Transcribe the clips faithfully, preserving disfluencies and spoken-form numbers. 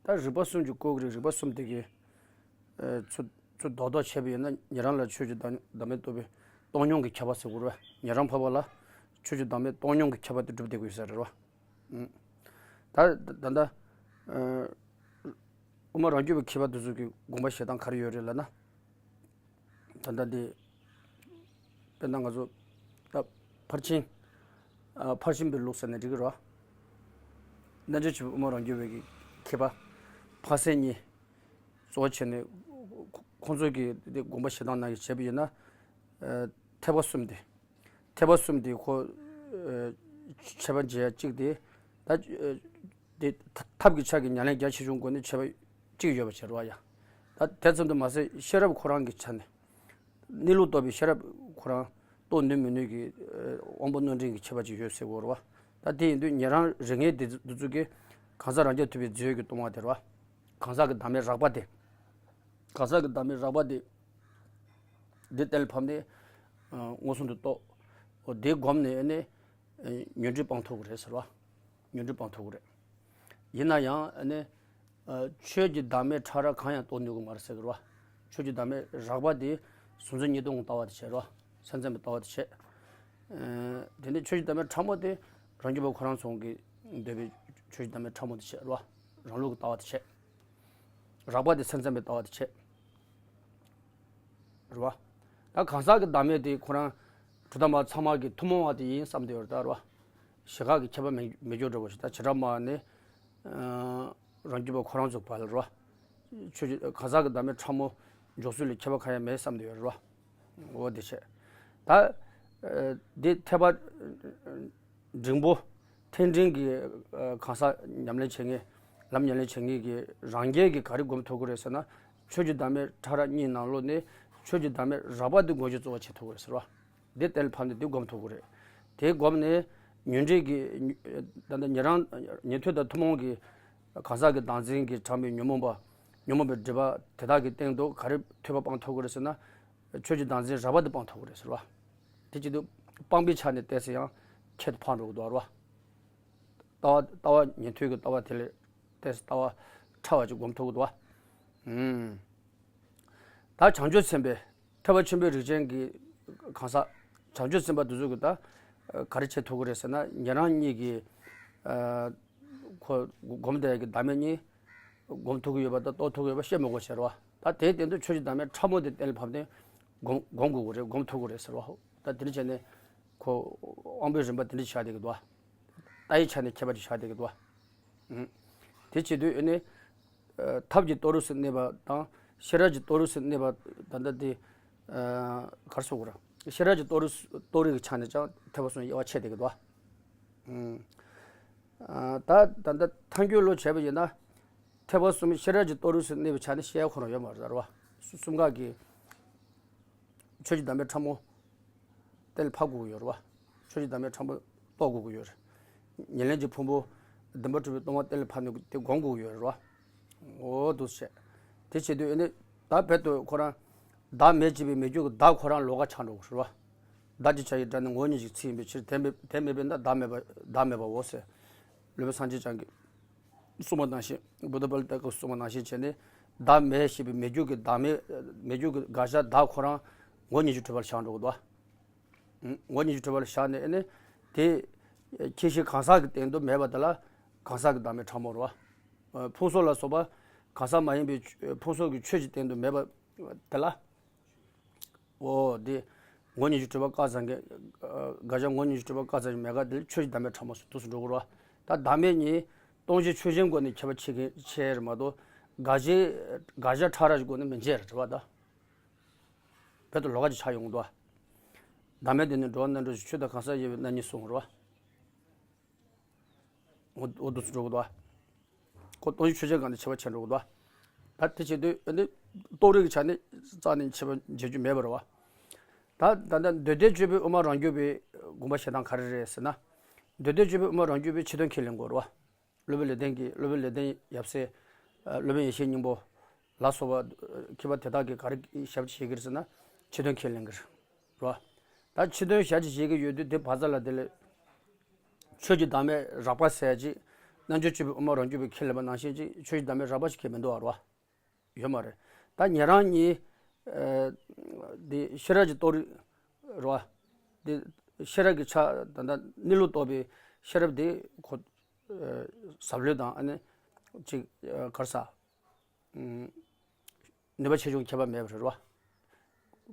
ད་རིགས་པ་གསུམ་གྱིས་བསྐོར་གྱི་རེད། རིགས་པ་གསུམ་དེ་གི་ཚུར་ཚུར་རྡོག་རྡོག་བྱས་པ་ཡིན་ན། ཉན་རང་ལ་ཆོས་ཀྱི་བདག་བདག་མེད་རྟོགས་པའི་སྟོང་སྙོམས་ཀྱི་ཁྱད་པར་ཟེར་དགོས་རེད། ཉན་རང་འཕགས་པ་ལ་ཆོས་ཀྱི་བདག་མེད་སྟོང་སྙོམས་ཀྱི་ཁྱད་པར་དེ་གྲུབ་བསྡད་དགོས་ཡོད་ས་རེད་བ། ད་ད་ལྟ་དབུ་མ་རང་རྒྱུད་པའི་མཁས་པ་དེ་ཚོ་གི་དགོངས་པ་བཞེས་སྟངས་ག་རེ་ཡོད་རེད་ལབ་ན། ད་ལྟ་འདི་དཔེར་ན་ང་ཚོ་ད་ཕར་ཕྱིན། ཨ། ཕར་ཕྱིན་པའི་ལུགས་ཟེར་ནས་འགྲིག་གི་རེད། རྣལ་འབྱོར་ཆེན་པོ་དབུ་མ་རང་རྒྱུད་པའི་གི་མཁས་པ་འཕགས་སེང་གཉིས་གཙོ་བོ་བྱས་ནས་ཁོ་ཁོང་ཚོ་གི་དེ་དགོངས་པ་བཞེས་སྟངས་ནང་གི་བྱས་པ་ཡིན་ན། ཨ། ཐེག་པ་གསུམ་དེ། ཐེག་པ་གསུམ་དེ་ཁོ། ཨ། འཆད་པ་བྱེད་ཡ་གཅིག་དེ། ད། ཨ། དེ་ཐ་ཐབས་ཀྱི་ཆ་གི་ཉམས་ལེན་རྒྱ་ཆེ་ཆུང་སྒོ་ནས་འཆད་པ་གཅིག་ཡོད་པ་བྱེད་རོགས་ཡ། ད་དེ་ཙམ་དུ་མ་ཟད་ཤེས་རབ་ཁོ་རང་གི་ཆ་ནས། གནས་ལུགས་རྟོགས་པའི་ཤེས་རབ་ཁོ་རང་རྟོགས་ནུས་མི་ནུས་ཀྱི། ཨ། དབང་པོ་རྣོ་འབྲིང་གི་ཁྱད་པར་ཅིག་ཡོད་ཟེར་དགོས་རེད་བ། ད་དེ་ཡིན་དུས་ཉན་རང་རིགས་ལྔའི་དེ་འདི་ཚོ་གི་གང་ཟག་རང་རྐྱ་ཐུབ་པའི་རྫས་ཡོད་ཀྱི་སྟོང་པ་དེ་རེད་བ། གང་ཟག་གི་བདག་མེད་རགས་པ་དེ། གང་ཟག་གི་བདག་མེད་རགས་པ་དེ། འདི་གཏན་ལ་ཕབ་ནས། ཨ། མངོན་སུམ་དུ་རྟོགས། འོ་དེ་བསྒོམས་ནས་ཨ་ནི། ཨ། ཉོན་སྒྲིབ་སྤང་ཐུབ་ཀྱི་རེད་ཟེར་བ། ཉོན་སྒྲིབ་སྤང་ཐུབ་ཀྱི་རེད། ཡིན་ན་ཡང་ཨ་ནི། ཨ། ཆོས་ཀྱི་བདག་མེད་ཕྲ་རགས་གང་ཡང་རྟོགས་ནུས་ཀྱི་མ་རེད་ཟེར་གྱི་རེད་བ། ཆོས་ཀྱི་བདག་མེད་རགས་པ་དེ་གཟུང་འཛིན་གཉིས་སྟོང་གི་ལྟ་བ་དེ་བྱས་རེད་བ། སེམས་ཙམ་པའི་ལྟ་བ་དེ་བྱས། ཨ། དེ་ནས་ཆོས་ཀྱི་བདག་མེད་ཕྲ་མོ་དེ་རང་རྒྱུད་པ་ཁོ་རང་ཚོ་གིས་འདོད་པའི་ཆོས་ཀྱི་བདག་མེད་ཕྲ་མོ་དེ་བྱས་རེད་བ། རང་ལུགས་ཀྱི་ལྟ་བ་དེ་བྱས། རགས་པ་དེ་སེམས་ཙམ་པའི་ལྟ་བ་དེ་བྱས། རེད་བ། ད་གང་ཟག་གི་བདག་མེད་དེ་ཁོ་རང་གྲུབ་མཐའ་མ་ཚང་མ་གི་ཐུན་མོང་བ་དེ་ཡིན་བསམ་བསྡད་ཡོད་རེད་ད། རེད་བ། ཞེ་དྲག་གི་ཁྱད་པར་མེད་མེད་འགྱོ་འདྲ་བོ་ཞིག་ད་བྱེ་བྲག་སྨྲ་བ་ནི། ཨ། རང་རྒྱུད་པ་ཁོ་རང་ཚོ་བར་ལ་རེད་བ། ཆོས་ཀྱི་གང་ཟག་གི་བདག་མེད་ཕྲ་མོ་འཇོག་ཚུལ་ལ་ཁྱད་པར་གང་ཡང་མེད་བསམ་བསྡད་ཡོད་རེད་བ། འོ་དེ་བྱས། ད། ཨ། འདི་ཐེག་པ་འབྲིང་པོ། ཐེག་འབྲིང་གི། ཨ། གང་ཟག་ཉམས་ལེན་བྱེད་མཁན། ལམ་ཉམས་ལེན་བྱེད་མཁན་གྱི་རང་རྒྱལ་གྱི་ག་རེ་སྒོམ་ཐུབ་ཀྱི་རེད་ཟེར་ན། ཆོས་ཀྱི་བདག་མེད་ཕྲ་རགས་གཉིས་ནང་ལོགས་ནས་ཆོས་ཀྱི་བདག་མེད་རགས་པ་འདི་སྒོམ་རྒྱུ་གཙོ་བོ་བྱེད་ཐུབ་ཀྱི་རེད་ཟེར་བ། འདི་གཏན་ལ་ཕབ་ནས་འདི་སྒོམ་ཐུབ་ཀྱི་རེད། དེ་སྒོམ་ནས་ཉོན་སྒྲིབ་ཀྱི། ད་ལྟ་ཉན་རང་ཉན་ཐོས་དང་ཐུན་མོང་གི་གང་ཟག་གི་བདག་འཛིན་གྱིས་དྲངས་པའི་ཉོན་མོངས་པ། ཉོན་མོངས་པའི་སྒྲིབ་པ་དེ་དག་གི་སྟེང་དུ་ག་རེ་ཐོས་པ་སྤང་ཐུབ་ཀྱི་རེད་ཟེར་ན། ཆོས་ཀྱི་བདག་འཛིན་རགས་པ་དེ་སྤང་ཐུབ་ཀྱི་རེད་ཟེར་བ། དེ་བྱེད་དུས་སྤངས་པའི་ཆ་ནས་བལྟས་ཚེ་ཡང་ཁྱད་དུ་འཕགས་འགྲོ་གི་འདུག་རེད་བ། ལྟ་བ་ལྟ་བ་ཉན་ཐོས་ཀྱི་ལྟ་བ་དེ་ལས་བལྟས་ཚེ་ལྟ་བ་ཕྲ་བ་ཅིག་སྒོམ་ཐུབ་ཀྱི་འདུག་བ། ཨུམ། ད་བྱང་ཆུབ་སེམས་དཔའི་ཐེག་པ་ཆེན་པོའི་རིགས་ཅན་གྱི་གང་ཟག་བྱང་ཆུབ་སེམས་དཔའ་དེ་ཚོ་གིས་ད་ག་རེ་བྱེད་ཐུབ་ཀྱི་རེད་ཟེར་ན། ཉན་རང་གཉིས་ཀྱིས། ཨ། ཁོ་སྒོམ་བསྡད་ཀྱི་བདག་མེད་གཉིས་སྒོམ་ཐུབ་ཀྱི་ཡོད་པ་དང་རྟོགས་ཐུབ་ཀྱི་ཡོད་པ་བཤད་མི་དགོས་ཟེར་བ། ད་དེའི་སྟེང་དུ་ཆོས་ཀྱི་བདག་མེད་ཕྲ་མོ་དེ་གཏན་ལ་ཕབ་ནས་སྒོམ་སྒོམ་དགོས་ཀྱི་རེད། སྒོམ་ཐུབ་ཀྱི་རེད་ཟེར་བ། ད་དེ་འདྲ་བྱས་ནས་ཁོ་དབང་པོའི་རིམ་པ་དེ་འདྲ་བཞག་བསྡད་ཀྱི་འདུག་བ། ལྟ་བའི་ཆ་ནས་ཁྱད་པར་ཅིག་བཞག་བསྡད་ཀྱི་འདུག་བ། ཨུམ། དེ་བྱེད་དུས་ཨ་ནི། ཨ། ཐབས་ཀྱི་རྟོགས་རིགས་སུ་གནས་པ་དང་ཤེས་རབ་ཀྱི་རྟོགས་རིགས་སུ་གནས་པ། ད་ལྟ་དེ། ཨ། ག་རེ་ཟེར་དགོས་རེད། ཤེས་རབ་ཀྱི་རྟོགས་རིགས་རྟོགས་རིགས་ཀྱི་ཆ་ནས་ཀྱང་ཐེག་པ་གསུམ་དབྱེ་བ་ཕྱེ་བསྡད་ཀྱི་འདུག་བ། ཨུམ། ཨ། ད་ད་ལྟ་ཐལ་འགྱུར་ལོ་བྱས་པ་ཡིན་ན། ཐེག་པ་གསུམ་ཤེས་རབ་ཀྱི་རྟོགས་རིགས་སུ་གནས་པའི་ཆ་ནས་བཤད་ཡ་ཁོ་རང་ཡོད་མ་རེད་བ། གསུམ་ཀ་གི་ཆོས་ཀྱི་བདག་མེད་ཕྲ་མོ་གཏན་ལ་ཕབ་དགོས་ཀྱི་ཡོད་རེད་བ། ཆོས་ཀྱི་བདག་མེད་ཕྲ་མོ་རྟོགས་དགོས་ཀྱི་ཡོད་རེད། ཉེར་ལེན་གྱི་ཕུང་པོ་བདེན་པར་གྲུབ་པའི་སྟོང་པ་གཏན་ལ་ཕབ་ནས་དེ་སྒོམ་དགོས་ཀྱི་ཡོད་རེད་བ། འོ་འདུག་བྱས། དེ་བྱེད་དུས་ཨ་ནི་ད་བོད་དུ་ཁོ་རང་བདག་མེད་ཅེས་པའི་མེད་རྒྱུ་གི་བདག་ཁོ་རང་ལོགས་ཀ་ཆགས་འགྲོ་གི་རེད་བ། བདག་ཅེས་བྱ་བའི་སྒྲ་ནི་ངོ་བོ་ཉིད་ཀྱི་ཚིག་ཡིན་པའི་ཕྱིར། དེ་མེད་དེ་མེད་པས་ན་བདག་མེད་པ་བདག་མེད་པའོ་ཟེར། སློབ་དཔོན་སངས་རྒྱས་བསྐྱངས་ཀྱིས་གསུངས་པ་ནང་བཞིན། བུདྡྷ་པཱ་ལི་ཏ་གིས་གསུངས་པ་ནང་བཞིན་བྱས་ནས། བདག་མེད་ཞེས་པའི་མེད་རྒྱུ་གི་བདག་མེད། མེད་རྒྱུ་གི་དགག་བྱ་བདག་ཁོ་རང་ངོ་བོ་ཉིད་ཀྱི་གྲུབ་པ་ལ་བཞག་འགྲོ་གི་འདུག་བ། ངོ་བོ་ཉིད་ཀྱི་གྲུབ་པ་ལ་བཞག་ནས་ཨ་ནི། དེ་ཁྱད་གཞི་གང་ཟག་གི་སྟེང་དུ་མེད་པ་དེ་ལ་གང་ཟག་གི་བདག་མེད་ཕྲ་མོ་རེད་བ། ཕུང་སོགས་ལ་སོགས་པ་གང་ཟག་མ་ཡིན་པའི་ཕུང་སོགས་ཀྱི་ཆོས་ཀྱི་སྟེང་དུ་མེད་པ་དེ་ལ། འོ་དེ། ངོ་བོ་ཉིད་ཀྱི་གྲུབ་པ་བཀག་ཙམ་གྱི། དགག་བྱ་ངོ་བོ་ཉིད་ཀྱི་གྲུབ་པ་བཀག་ཙམ་གྱི་མེད་དགག་དེ་ལ་ཆོས་ཀྱི་བདག་མེད་ཕྲ་མོ་ཟེར་དུས་སུ་འགྲོ་གི་རེད་བ། ད་བདག་མེད་གཉིས་སྟོང་གཞི་ཆོས་ཅན་སྒོ་ནས་ཁྱད་པར་ཕྱེ་གི་ཕྱེ་རེད་མ་གཏོགས། དགག་བྱའི་དགག་བྱ་ཕྲ་རགས་ཀྱི་སྒོ་ནས་མི་འབྱེད་རེད་བ་ད། བོད་དུ་ལོགས་ཀ་ཅིག་ཆགས་ཡོང་གི་འདུག་བ། བདག་མེད་དེ་ནི་འགྲོ་བ་རྣམ་གྲོལ་ཞིང་། ཆོས་དང་གང་ཟག་དབྱེ་བའི་རྣམ་གཉིས་གསུངས་རེད་བ། འོ་འོ་འདུག་སེ་འགྲོ་གི་འདུག་བ། ཁོ་སྟོང་གཞི་ཆོས་ཅན་སྒང་ནས་ཁྱད་པར་ཕྱེ་འགྲོ་གི་འདུག་བ། ད་དེ་བྱེད་དུས་ཨ་ནི་རྟོགས་རིགས་ཀྱི་ཆ་ནས་རྩ་ནས་ཁྱད་པར་འབྱེད་རྒྱུ་མེད་པ་རེད་བ། ད་ད་ལྟ་མདོ་སྡེ་སྤྱོད་པའི་དབུ་མ་རང་རྒྱུད་པའི་དགོངས་པ་བཞེས་སྟངས་ག་རེ་རེད་ཟེར་ན། མདོ་སྡེ་སྤྱོད་པའི་དབུ་མ་རང་རྒྱུད་པའི་ཕྱི་དོན་ཁས་ལེན་དགོས་རེད་བ། སློབ་དཔོན་ལེགས་ལྡན་གྱིས། སློབ་དཔོན་ལེགས་ལྡན་ཡབ་སྲས། སློབ་དཔོན་ཡེ་ཤེས་སྙིང་པོ་ལ་སོགས་པ་མཁས་པ་དེ་དག་གིས་ག་རེ་ཞབས་ཕྱི་བྱེད་ཀྱི་རེད་ཟེར་ན། ཕྱི་དོན་ཁས་ལེན་གྱི་རེད་བ། ད་ཕྱི་དོན་ཞབས་ཕྱི་བྱེད་ཀྱི་ཡོད་དུས་དེ་བར་མཚམས་ལ་དེ་ལས་ཆོས་ཀྱི་བདག་མེད་རགས་པ་ཟེར་ཅིག་རྣལ་འབྱོར་སྤྱོད་པའི་དབུ་མ་རང་རྒྱུད་པས་ཁས་ལེན་པ་ནང་བཞིན་ཅིག་ཆོས་ཀྱི་བདག་མེད་རགས་པ་ཞིག་ཁས་མི་འདུག་བ་རེད་བ། ཡོད་མ་རེད། ད་ཉན་རང་གཉིས། ཨ། འདི་ཤེས་རབ་ཀྱི་རྟོགས་རིགས་རེད་བ། འདི་ཤེས་རབ་ཀྱི་ཆ་ད་ལྟ་གནས་ལུགས་རྟོགས་པའི་ཤེས་རབ་དེ་ཁོ། ཨ། ཟབ་ལྷོད་དང་ཨ་ནི་ཅིག་ཨ། ག་རེ་ཟ། ཨུམ། ནུས་པ་ཆེ་ཆུང་ཁྱད་པར་མེད་པ་རེད་བ།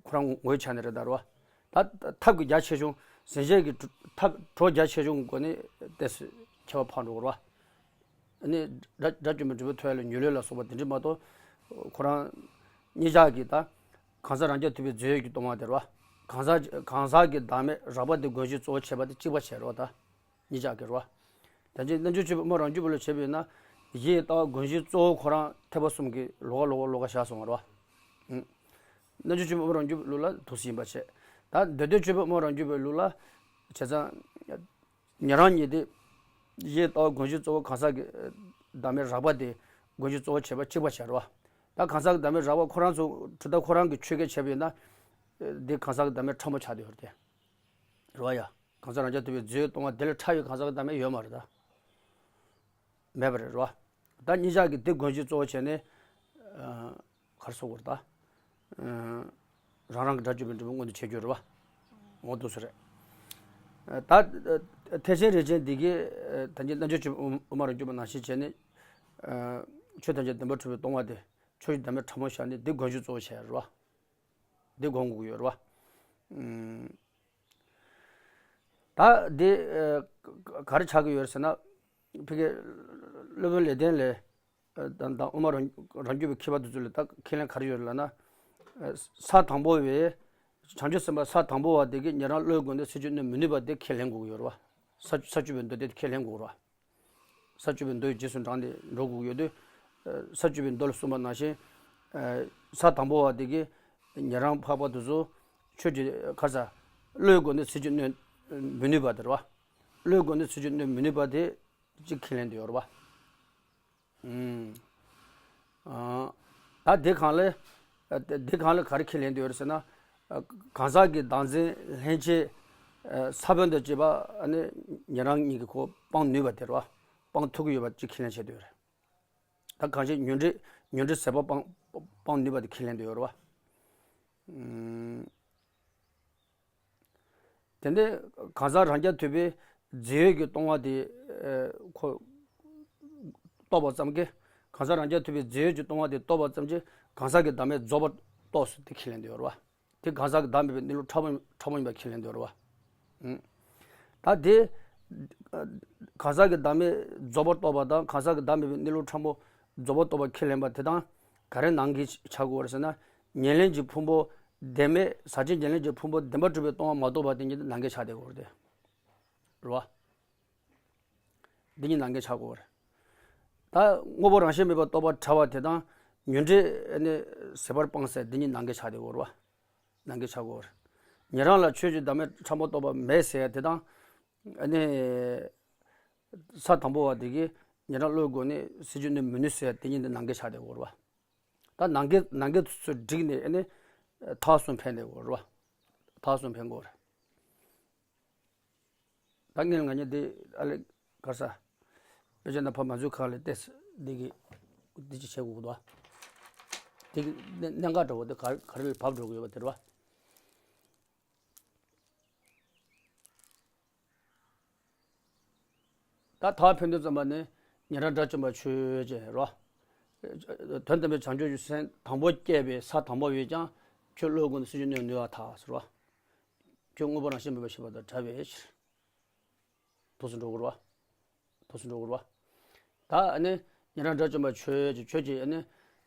ཁོ་རང་ངོ་བོའི་ཆ་ནས་རེད་ད་རེད་བ། ད་ཐབས་ཀྱི་རྒྱ་ཆེ་ཆུང་ཟིན་བྱེད་ཀྱི་ཐབས་གྲོགས་རྒྱ་ཆེ་ཆུང་གི་སྒོ་ནས་ཏོག་ཙམ་ཁྱད་པར་འཕགས་འགྲོ་གི་རེད་བ། ཨ་ནི་དགྲ་དགྲ་བཅོམ་པའི་འབྲས་བུ་ཐོབ་ཡ་ལ་མྱུར་ལས་ལ་སོགས་པ་དེ་འདྲ་མ་གཏོགས། ཁོ་རང་གཉིས་ཆ་གི་ད་གང་ཟག་རང་རྐྱ་ཐུབ་པའི་རྫས་ཡོད་ཀྱི་སྟོང་པ་དེ་རེད་བ། གང་ཟག་གང་ཟག་གི་བདག་མེད་རགས་པ་དེ་བརྒྱུད་གཞིར་གཙོ་བོ་བྱས་པ་དེ་གཅིག་པ་བྱས་རེད་བ་ད། གཉིས་ཆ་གི་རེད་བ། ད་ཅི་རྣལ་འབྱོར་སྤྱོད་པའི་དབུ་མ་རང་རྒྱུད་པ་ལ་བྱས་པས་ན། གཞི་ཡི་ལྟ་བ་བརྒྱུད་གཞིར་གཙོ་བོ་ཁོ་རང་ཐེག་པ་གསུམ་གྱི་ལོགས་ཀ་ལོགས་ཀ་ལོགས་ཀ་བཞག་སོང་བ་རེད་བ། ཨུ། རྣལ་འབྱོར་སྤྱོད་པའི་དབུ་མ་རང་རྒྱུད་པའི་ལུགས་ལ་དུ་ཟིན་པ་བྱས། ད་འདོད་དོན་སྤྱོད་པའི་དབུ་མ་རང་རྒྱུད་པའི་ལུགས་ལ། བྱས་ཙང་། ཉན་རང་གཉིས་དེ། གཞི་ཡི་ལྟ་བ་བརྒྱུད་གཞིར་གཙོ་བོ་གང་ཟག་གི་བདག་མེད་རགས་པ་དེ་བརྒྱུད་གཞིར་གཙོ་བོ་བྱས་པ་གཅིག་པ་བྱས་རེད་བ། ད་གང་ཟག་གི་བདག་མེད་རགས་པ་ཁོ་རང་ཚོ་གྲུབ་མཐའ་ཁོ་རང་གི་ཆོས་སྐད་བྱས་པ་ཡིན་ན། འདི་གང་ཟག་གི་བདག་མེད་ཕྲ་མོ་ཆགས་བསྡད་ཡོད་རེད་དེ། རེད་བ་ཡ། གང་ཟག་རང་རྐྱ་ཐུབ་པའི་རྫས་ཡོད་སྟོང་པ་དེ་ལས་ཕྲ་བའི་གང་ཟག་གི་བདག་མེད་ཡོད་མ་རེད་ད། མེད་པ་རེད་རོ། ད་གཉིས་ཆ་གི་དེ་བརྒྱུད་གཞིར་གཙོ་བོ་བྱས་ནས། ཨ། ག་རེ་ཟེར་དགོས་རེད་ད། ཨ། རང་རང་གི་དགྲ་བཅོམ་པའི་འབྲས་བུ་མངོན་དུ་བྱེད་རྒྱུ་རེད་བ། འོ་འདུག་སེ་རེད། ཨ། ད་ཐེག་ཆེན་རིགས་ཅན་འདི་གིས་ད་གིན་རྣལ་འབྱོར་སྤྱོད་པའི་དབུ་མ་རང་རྒྱུད་པ་ནང་བཞིན་བྱས་ནས། ཨ། ཆོས་ཐམས་ཅད་བདེན་པར་གྲུབ་པའི་སྟོང་པ་དེ་ཆོས་ཀྱི་བདག་མེད་ཕྲ་མོ་བཞག་ནས་དེ་བརྒྱུད་གཞིར་གཙོ་བོ་བྱས་རེད་བ། དེ་སྒོམ་དགོས་ཀྱི་ཡོད་རེད་བ། ཨ། ད་འདི་ཨ། ག་རེ་ཆགས་ཀྱི་ཡོད་རེད་ཟེར་ན། ཕ་གི་སློབ་དཔོན་ལེགས་ལྡན་ལས། ཨ། དང་དང་དབུ་མ་རང་རང་རྒྱུད་པའི་མཁས་པ་དེ་ཚོ་ལས་ད་ཁས་ལེན་ག་རེ་ཡོད་རེད་ལབ་ན། ཨ། ས་དང་པོ་བའི། བྱང་ཆུབ་སེམས་དཔའ་ས་དང་པོ་བ་དེ་གིས་ཉན་རང་བློའི་སྒོ་ནས་སེམས་བསྐྱེད་གནོན་མི་ནུས་པ་དེ་ཁས་ལེན་དགོས་ཀྱི་ཡོད་རེད་བ། ས་ས་བཅུ་པའི་མདོ་སྡེ་དེ་ཁས་ལེན་དགོས་རེད་བ། ས་བཅུ་པའི་མདོའི་རྗེས་སུ་འབྲངས་ཏེ་འགྲོ་དགོས་ཀྱི་ཡོད་དུས། ཨ། ས་བཅུ་པའི་མདོ་ལ་གསུངས་པ་ནང་བཞིན། ཨ། ས་དང་པོ་བ་དེ་གིས་ཉན་རང་འཕགས་པ་དེ་ཚོ་ཆོས་ཀྱི་ག་རེ་ཟ། བློའི་སྒོ་ནས་སེམས་བསྐྱེད་གནོན་མི་ནུས་པ་དེ་རེད་བ། བློའི་སྒོ་ནས་སེམས་བསྐྱེད་གནོན་མི་ནུས་པ་དེ་གཅིག་ཁས་ལེན་དུ་ཡོད་རེད་བ། ཨུམ། ཨ། ད་དེ་གང་ལས། ཨ། དེ་དེ་གང་ལས་ག་རེ་ཁས་ལེན་དུ་ཡོད་རེད་ཟེར་ན། ཨ། གང་ཟག་གི་བདག་འཛིན་ལྷན་སྐྱེས། ཨ། ས་བོན་དང་བཅས་པ་ཨ་ནི་ཉན་རང་གཉིས་ཀྱིས་ཁོ་སྤང་ནུས་པ་དེ་རེད་བ། སྤང་ཐུབ་ཀྱི་ཡོད་པ་གཅིག་ཁས་ལེན་བྱས་དུ་ཡོད་རེད། ད་གང་ཞིག་ཉོན་སྒྲིབ་ཉོན་སྒྲིབ་ཟད་པ་སྤང་སྤང་ནུས་པ་དེ་ཁས་ལེན་དུ་ཡོད་རེད་བ། ཨུམ། དེ་ནས་གང་ཟག་རང་རྐྱ་ཐུབ་པའི་རྫས་ཡོད་ཀྱི་སྟོང་པ་དེ། ཨ། ཁོ་རྟོགས་པ་ཙམ་གྱིས། གང་ཟག་རང་རྐྱ་ཐུབ་པའི་རྫས་ཡོད་ཀྱི་སྟོང་པ་དེ་རྟོགས་པ་ཙམ་གྱིས་གང་ཟག་གི་བདག་མེད་རྫོགས་པར་རྟོགས་སོ་དེ་ཁས་ལེན་དུ་ཡོད་རེད་བ། དེ་གང་ཟག་གི་བདག་མེད་པའི་གནས་ལུགས་ཕྲ་མོ་ཕྲ་མོ་ཡིན་པ་ཁས་ལེན་དུ་ཡོད་རེད་བ། ཨུམ། ད་དེ་གང་ཟག་གི་བདག་མེད་རྫོགས་པར་རྟོགས་པ་དང་གང་ཟག་གི་བདག་མེད་པའི་གནས་ལུགས་ཕྲ་མོ་རྫོགས་པར་རྟོགས་པ་ཁས་ལེན་པ་དེ་དང་ག་རེ་ནང་འགལ་ཆགས་དགོས་རེད་ཟེར་ན། ཉེར་ལེན་གྱི་ཕུང་པོ་བདེན་མེད་ཟག་བཅས་ཉེར་ལེན་གྱི་ཕུང་པོ་བདེན་པར་གྲུབ་པའི་སྟོང་པ་མ་རྟོགས་པ་དེ་གཉིས་དེ་ནང་འགལ་ཆགས་བསྡད་དགོས་རེད་དེ། རེད་བ། འདི་གཉིས་ནང་འགལ་ཆགས་དགོས་རེད། ད་དངོས་པོ་རང་བཞིན་མེད་པར་རྟོགས་པར་བྱ་བ་དེ་དང་ཉོན་སྒྲིབ་ནི་ཟད་པར་སྤངས་ཟེར་འདི་གཉིས་ནང་འགལ་ཆགས་བསྡད་དགོས་རེད་བ། ནང་འགལ་ཆགས་དགོས་རེད། ཉན་རང་ལ་ཆོས་ཀྱི་བདག་མེད་ཕྲ་མོ་རྟོགས་པ་མེད་ཟེར་ཡ་དེ་དང་། ཨ་ནི། ས་དང་པོ་བ་དེ་གིས་ཉན་རང་བློའི་སྒོ་ནས་སེམས་བསྐྱེད་གནོན་མི་ནུས་ཟེར་ཡ་དེ་གཉིས་འདི་ནང་འགལ་ཆགས་བསྡད་དགོས་རེད་བ། ད་ནང་འགལ་ནང་འགལ་ཚུར་བསྒྲིགས་ནས་ཨ་ནི། ཐག་གསུམ་འཕེན་བསྡད་དགོས་རེད་བ། ཐག་གསུམ་འཕེན་དགོས་རེད། ད་ངས་ང་གཉིས་འདི་ཨ་ལེ་ག་རེ་ཟ། དཔེ་ཆ་ནང་ཕར་མ་འཛུལ་ཁ་ལ་ཏེས་འདི་གི་འདི་ཅི་བྱེད་དགོས་འདུག་ཨ། འདི་གི་གནད་གནད་འགག་འདྲ་བོ་འདི་ག་ག་རེ་ལ་བབས་འགྲོ་གི་ཡོད་པ་དེ་རེད་བ། ད་ཐག་འཕེན་དུས་ཙམ་པ་ནི་ཉན་རང་དགྲ་བཅོམ་པ་ཆོས་ཅན་རེད་བ། དོན་དམ་པའི་བྱང་ཆུབ་ཀྱི་སེམས་དང་པོ་སྐྱེས་པའི་ས་དང་པོ་ཡོད་ཀྱང་ཁྱོད་བློའི་སྒོ་ནས་སེམས་བསྐྱེད་གནོན་ནུས་པར་ཐལ་ཟེར་བ། ཁྱོད་དངོས་པོ་རང་བཞིན་མེད་པར་ཤེས་པ་དང་བྲལ་བའི་ཕྱིར། ཐུགས་སུ་འགྲོ་དགོས་རེད་བ། ཐུགས་སུ་འགྲོ་དགོས་རེད་བ། ད་ཨ་ནི་ཉན་རང་དགྲ་བཅོམ་པ་ཆོས་ཀྱི་ཆོས་ཀྱི་ཨ་ནི།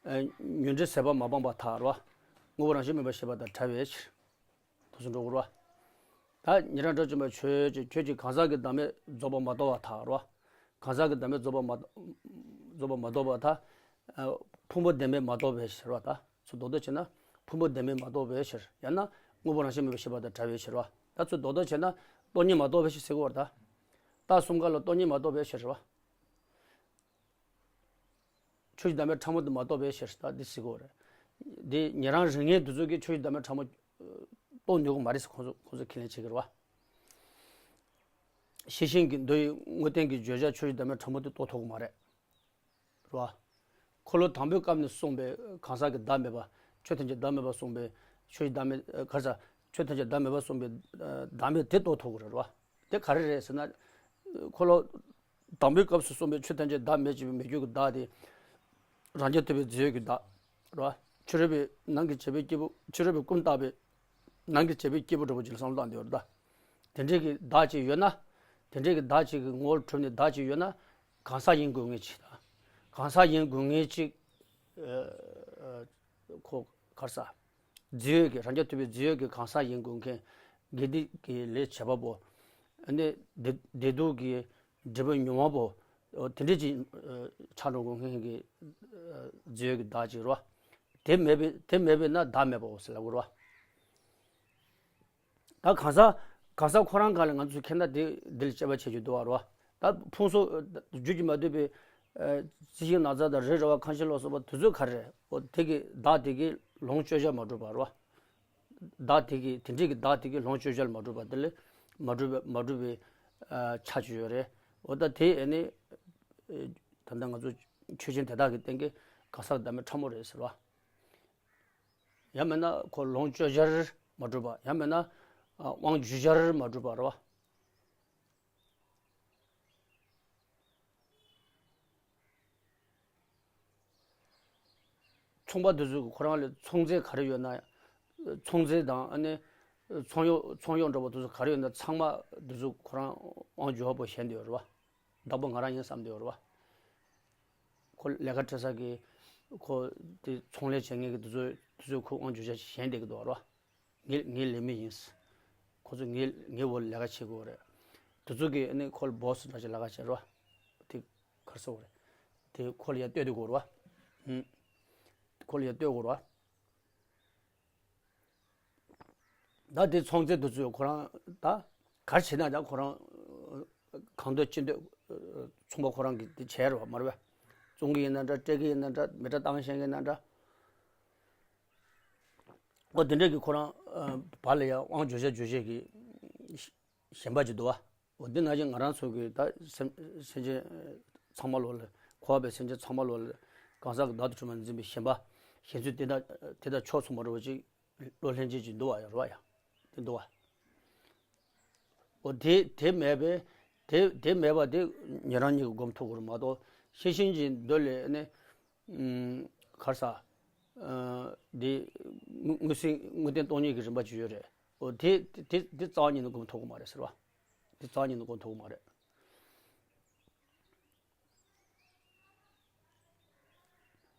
ཨ། ཉོན་སྒྲིབ་ཟད་པ་མ་སྤངས་པར་ཐལ་རེད་བ། དངོས་པོ་རང་བཞིན་མེད་པར་ཤེས་པ་དང་བྲལ་བའི་ཕྱིར། ཐུགས་སུ་འགྲོ་དགོས་རེད་བ། ད་ཉན་རང་དགྲ་བཅོམ་པ་ཆོས་ཀྱི་ཆོས་ཀྱི་གང་ཟག་གི་བདག་མེད་རྫོགས་པ་མ་རྟོགས་པར་ཐལ་རེད་བ། གང་ཟག་གི་བདག་མེད་རྫོགས་པ་མ་རྫོགས་པ་མ་རྟོགས་པར་ཐལ། ཨ། ཕུང་པོ་བདེན་མེད་མ་རྟོགས་པའི་ཕྱིར་བ་ད། ཚུར་རྡོག་རྡོག་བྱས་ན་ཕུང་པོ་བདེན་མེད་མ་རྟོགས་པའི་ཕྱིར། ཡང་ན་དངོས་པོ་རང་བཞིན་མེད་པར་ཤེས་པ་དང་བྲལ་བའི་ཕྱིར་བ། ད་ཚུར་རྡོག་རྡོག་བྱས་ན་སྟོང་ཉིད་མ་རྟོགས་པའི་ཕྱིར་ཟེར་གྱི་ཡོད་རེད་ད། རྟགས་གསུམ་ཀ་ལ་སྟོང་ཉིད་མ་རྟོགས་པའི་ཕྱིར་བ། ཆོས་ཀྱི་བདག་མེད་ཕྲ་མོ་དེ་མ་རྟོགས་པའི་ཕྱིར་ད་འདི་ཟེར་གྱི་ཡོད་རེད། འདི་ཉན་རང་རིགས་ངན་དེ་ཚོ་གིས་ཆོས་ཀྱི་བདག་མེད་ཕྲ་མོ་རྟོགས་ནུས་ཀྱི་མ་རེད་ཟེར་ཁོང་ཚོ་ཁོང་ཚོས་ཁས་ལེན་བྱེད་ཀྱི་རེད་བ། ཤེས་བཞིན་གྱི་མདོ་ཡི་དངོས་བསྟན་གྱི་བརྗོད་བྱ་ཆོས་ཀྱི་བདག་མེད་ཕྲ་མོ་དེ་རྟོགས་ཐུབ་ཀྱི་མ་རེད། རེད་བ། འཁོར་ལོ་དང་པོའི་སྐབས་ནས་གསུངས་པའི་གང་ཟག་གི་བདག་མེད་པ། ཆོས་ཐམས་ཅད་བདག་མེད་པ་གསུངས་པའི་ཆོས་ཀྱི་བདག་མེད། ག་རེ་ཟ། ཆོས་ཐམས་ཅད་བདག་མེད་པ་གསུངས་པའི་བདག་མེད་དེ་རྟོགས་ཐུབ་ཀྱི་རེད་བ། དེ་ག་རེ་རེད་ཟེར་ན། འཁོར་ལོ་དང་པོའི་སྐབས་སུ་གསུངས་པའི་ཆོས་ཐམས་ཅད་བདག་མེད་ཅེས་པའི་མེད་རྒྱུ་གི་བདག་དེ། རང་རྐྱ་ཐུབ་པའི་རྫས་ཡོད་ཀྱི་བདག་རེད་བ། ཕྱི་རོལ་པའི་ནང་གི་བྱེད་པོའི་སྐྱེས་བུ། ཕྱི་རོལ་པའི་ཀུན་བཏགས་པའི་ནང་གི་བྱེད་པོའི་སྐྱེས་བུ་འདྲ་པོ་ཅིག་ལ་བསམ་བློ་བཏང་བསྡད་ཡོད་རེད་ད། དེ་འདྲའི་གི་བདག་ཅིག་ཡོད་ན། དེ་འདྲའི་གི་བདག་ཅིག་གི་ངོ་བོར་གྲུབ་ནས་བདག་ཅིག་ཡོད་ན། གང་ཟག་ཡིན་དགོས་ངེས་ཅིག་དང་། གང་ཟག་ཡིན་དགོས་ངེས་ཅིག་ཁོ་ག་རེ་ཟ། རྫས་ཡོད་ཀྱི། རང་རྐྱ་ཐུབ་པའི་རྫས་ཡོད་ཀྱི་གང་ཟག་ཡིན་དགོས་མཁན། དགེ་སྡིག་གི་ལས་བྱེད་པ་པོ། ཨ་ནི་བདེ་བདེ་སྡུག་གི་འབྲས་བུ་མྱོང་བ་པོ། དེ་འདྲ་ཅིག་ཆགས་འགྲོ་དགོས་མཁན་གྱི་རྫས་ཡོད་ཀྱི་བདག་ཅིག་རེད་བ། དེ་མེད་པའི། དེ་མེད་པས་ན་བདག་མེད་པའོ་ཟེར་ལབ་དགོས་རེད་བ། ད་གང་ཟག་གང་ཟག་ཁོ་རང་སྒང་ལ་ང་ཚོས་ཁྱེད་ན་དེ་འདི་ལ་དཔྱད་པ་བྱེད་རྒྱུ་འདུག་བ་རེད་བ། ད་ཕུང་སོགས་རྒྱུད་ཀྱིས་མ་བསྡུས་པའི་རྩི་ཤིང་ནགས་ཚལ་དང་རི་རེད་བ། ཁང་ཁྱིམ་ལ་སོགས་པ་དེ་ཚོ་ག་རེ་རེད། འོ་དེ་གི་བདག་དེ་གི་ལོངས་སྤྱོད་བྱར་མ་གྲུབ་པ་རེད་བ། བདག་དེ་གི་དེ་འདྲའི་གི་བདག་དེ་གི་ལོངས་སྤྱོད་བྱར་མ་གྲུབ་པ་དེ་ལས་མ་གྲུབ་པའི་མ་གྲུབ་པའི་ཆ་ཅིག་ཡོད་རེད། འོ་ད་དེ་ཨ་ནི་ད་ལྟ་ང་ཚོ་ཆོས་ཅན་དེ་དག་གི་སྟེང་གི་གང་ཟག་བདག་མེད་ཕྲ་མོ་རེད་ཟེར་བ། ཡང་མིན་ན་ཁོ་ལོངས་སྤྱོད་བྱར་མ་གྲུབ་པ། ཡང་མིན་ན་དབང་འབྱོར་བྱར་མ་གྲུབ་པ་རེད་བ། ཚོང་པ་དེ་ཚོས་ཁོ་རང་ལ་ཚོང་རྫས་ག་རེ་ཡོད་ན། ཚོང་རྫས་དང་ཨ་ནི་ཚོང་གཡོག་ཚོང་གཡོག་འདྲ་པོ་དེ་ཚོ་ག་རེ་ཡོད་ན་ཚང་མ་དེ་ཚོ་ཁོ་རང་དབང་འབྱོར་བ་པོ་བཞེས་བསྡད་ཡོད་རེད་བ། བདག་པོ་ང་རང་ཡིན་བསམ་བསྡད་ཡོད་རེད་བ། ཁོ་ལས་ཀ་བྱེད་ས་གི་ཁོ་དེ་ཚོང་ལས་བྱེད་མཁན་གི་དེ་ཚོ་དེ་ཚོས་ཁོ་དབང་འབྱོར་བྱ་བཞེས་བསྡད་ཀྱི་འདུག་ར། ངའི་ངའི་ལས་མི་ཡིན། ཁོ་ཚོ་ངའི་ངའི་འོག་ལས་ཀ་བྱེད་དགོས་རེད། དེ་ཚོ་གི་ཨ་ནི་ཁོ་ལ་སྦོ་སི་འདྲ་ཞིག་ལས་ཀ་བྱེད་ར། དེ་ག་རེ་ཟེར་དགོས་རེད། དེ་ཁོ་ལ་ཡར་ལྟོས་དགོས་ར། ཧུམ། ཁོ་ལ་ཡར་ལྟོས་དགོས་ར། ད་དེ་ཚོང་རྫས་དེ་ཚོས་ཁོ་རང་ད་ག་རེ་བྱེད་ན་ད་ཁོ་རང་གང་འདོད་ཅི་འདོད་ཚོང་པ་ཁོ་རང་གིས་དེ་བྱས་རེད་བ་མ་རེད་བས། བཙོང་གི་ཡིན་ན་འདྲ། སྤྲད་གི་ཡིན་ན་འདྲ། མི་གྲངས་བཏང་ཤེས་ཀྱི་ཡིན་ན་འདྲ། ཨོ་དེ་འདྲས་ཀྱི་ཁོ་རང་བར་ལ་ཡང་དབང་འབྱོར་བྱ་འབྱོར་བྱེད་ཀྱི་ཞེན་པ་ཅིག་འདུག་བ། འོ་འདི་ནང་བཞིན་ང་རང་ཚོ་གི་ད་སེམས་སེམས་ཅན་ཚང་མ་ལོ་ལ་འཁོར་བ་པའི་སེམས་ཅན་ཚང་མ་ལོ་ལ་གང་ཟག་གི་བདག་ཏུ་གྲུབ་པར་འཛིན་པའི་ཞེན་པ་ཞེན་ཚུལ་དེ་དང་དེ་དང་ཕྱོགས་མཚུངས་པ་འདྲ་བོ་ཅིག་བློ་ལྷན་སྐྱེས་ཅིག་འདུག་བ་ཡོད་རེད་བ་ཡ། དེ་འདུག་བ། འོ་དེ་དེ་མེད་པས་དེ་དེ་མེད་པ་དེ་ཉན་རང་ཉིད་ཀྱིས་སྒོམ་ཐུབ་ཀྱི་རེད་མ་གཏོགས་ཤེས་བཞིན་གྱི་མདོ་ལས་ནི་གར་ས་དེ་དངོས་སེམས་དངོས་བསྟན་སྟོང་ཉིད་ཀྱི་རིམ་པ་ཅིག་ཡོད་རེད། འོ་དེ་དེ་དེ་རྩ་བ་ཉིད་ནས་སྒོམ་ཐུབ་ཀྱི་མ་རེད་ཟེར་བ། དེ་རྩ་བ་ཉིད་ནས་སྒོམ་ཐུབ་ཀྱི་མ་རེད།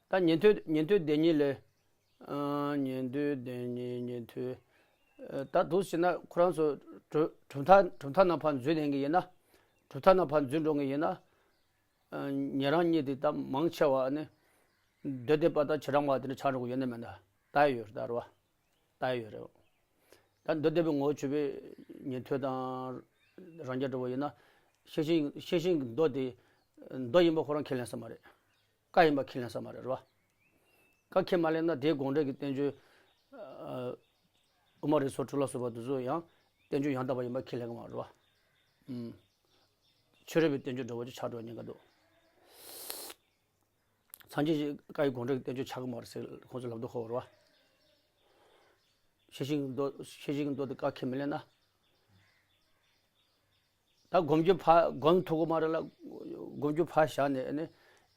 ད་ཉན་ཐོས་ཉན་ཐོས་སྡེ་གཉིས་ལས། ཨ། ཉན་ཐོས་སྡེ་གཉིས་ཉན་ཐོས། ཨ། ད་འདུག་ཟེར་ན་ཁོ་རང་ཚོ་གྲུབ་གྲུབ་མཐའ་གྲུབ་མཐའ་ནང་ཕར་འཛུལ་ནས་ཀྱི་ཡིན་ན། གྲུབ་མཐའ་ནང་ཕར་འཛུལ་འགྲོ་ངེས་ཡིན་ན། ཨ། ཉན་རང་གཉིས་དེ་ད་མང་ཆེ་བ་ནི་མདོ་སྡེ་པ་དང་བྱེ་བྲག་སྨྲ་བ་དེ་འདྲ་ཆགས་འགྲོ་གི་ཡོད་ན་མེད་ན་ད་ཡོད་རེད་ད་རེད་བ། ལྟ་ཡི་ཡོད་རེད། ད་མདོ་སྡེ་པའི་ངོ་བོ་ཆོད་པའི་ཉན་ཐོས་དང་རང་རྒྱལ་འདྲ་བོ་ཡིན་ན། ཤེས་བཞིན་ཤེས་བཞིན་གྱི་མདོ་དེ་མདོ་ཡིན་པ་ཁོ་རང་ཁས་ལེན་ས་མ་རེད། བཀའ་ཡིན་པ་ཁས་ལེན་ས་མ་རེད་རེད་བ། བཀའ་ཁས་མ་ལེན་ན་དེའི་དགོངས་འགྲེལ་གྱི་བསྟན་བཅོས། ཨ། དབུ་མ་རིགས་ཚོགས་དྲུག་ལ་སོགས་པ་དེ་ཚོ་ཡང་བསྟན་བཅོས་ཡང་དག་པ་ཡིན་པ་ཁས་ལེན་གྱི་མ་རེད་བ། ཨུམ། ཕྱི་རོལ་པའི་བསྟན་བཅོས་འདྲ་བོ་ཅིག་ཆགས་འགྲོ་ཉེན་ཁ་འདུག་སངས་རྒྱས་ཀྱི་བཀའ་ཡི་དགོངས་འགྲེལ་གྱི་བསྟན་བཅོས་ཆགས་ཀྱི་མ་རེད་ཟེར་ཁོང་ཚོས་ལབ་འདུག་ཧོ་རེད་བ། ཤེས་བཞིན་གྱི་མདོ་ཤེས་བཞིན་གྱི་མདོ་དེ་བཀའ་ཁས་མི་ལེན་ན། ད་སྒོམ་རྒྱུ་ཕར་སྒོམ་ཐུབ་ཀྱི་མ་རེད་ལ། སྒོམ་རྒྱུ་ཕར་བཞག་ནས་ནི་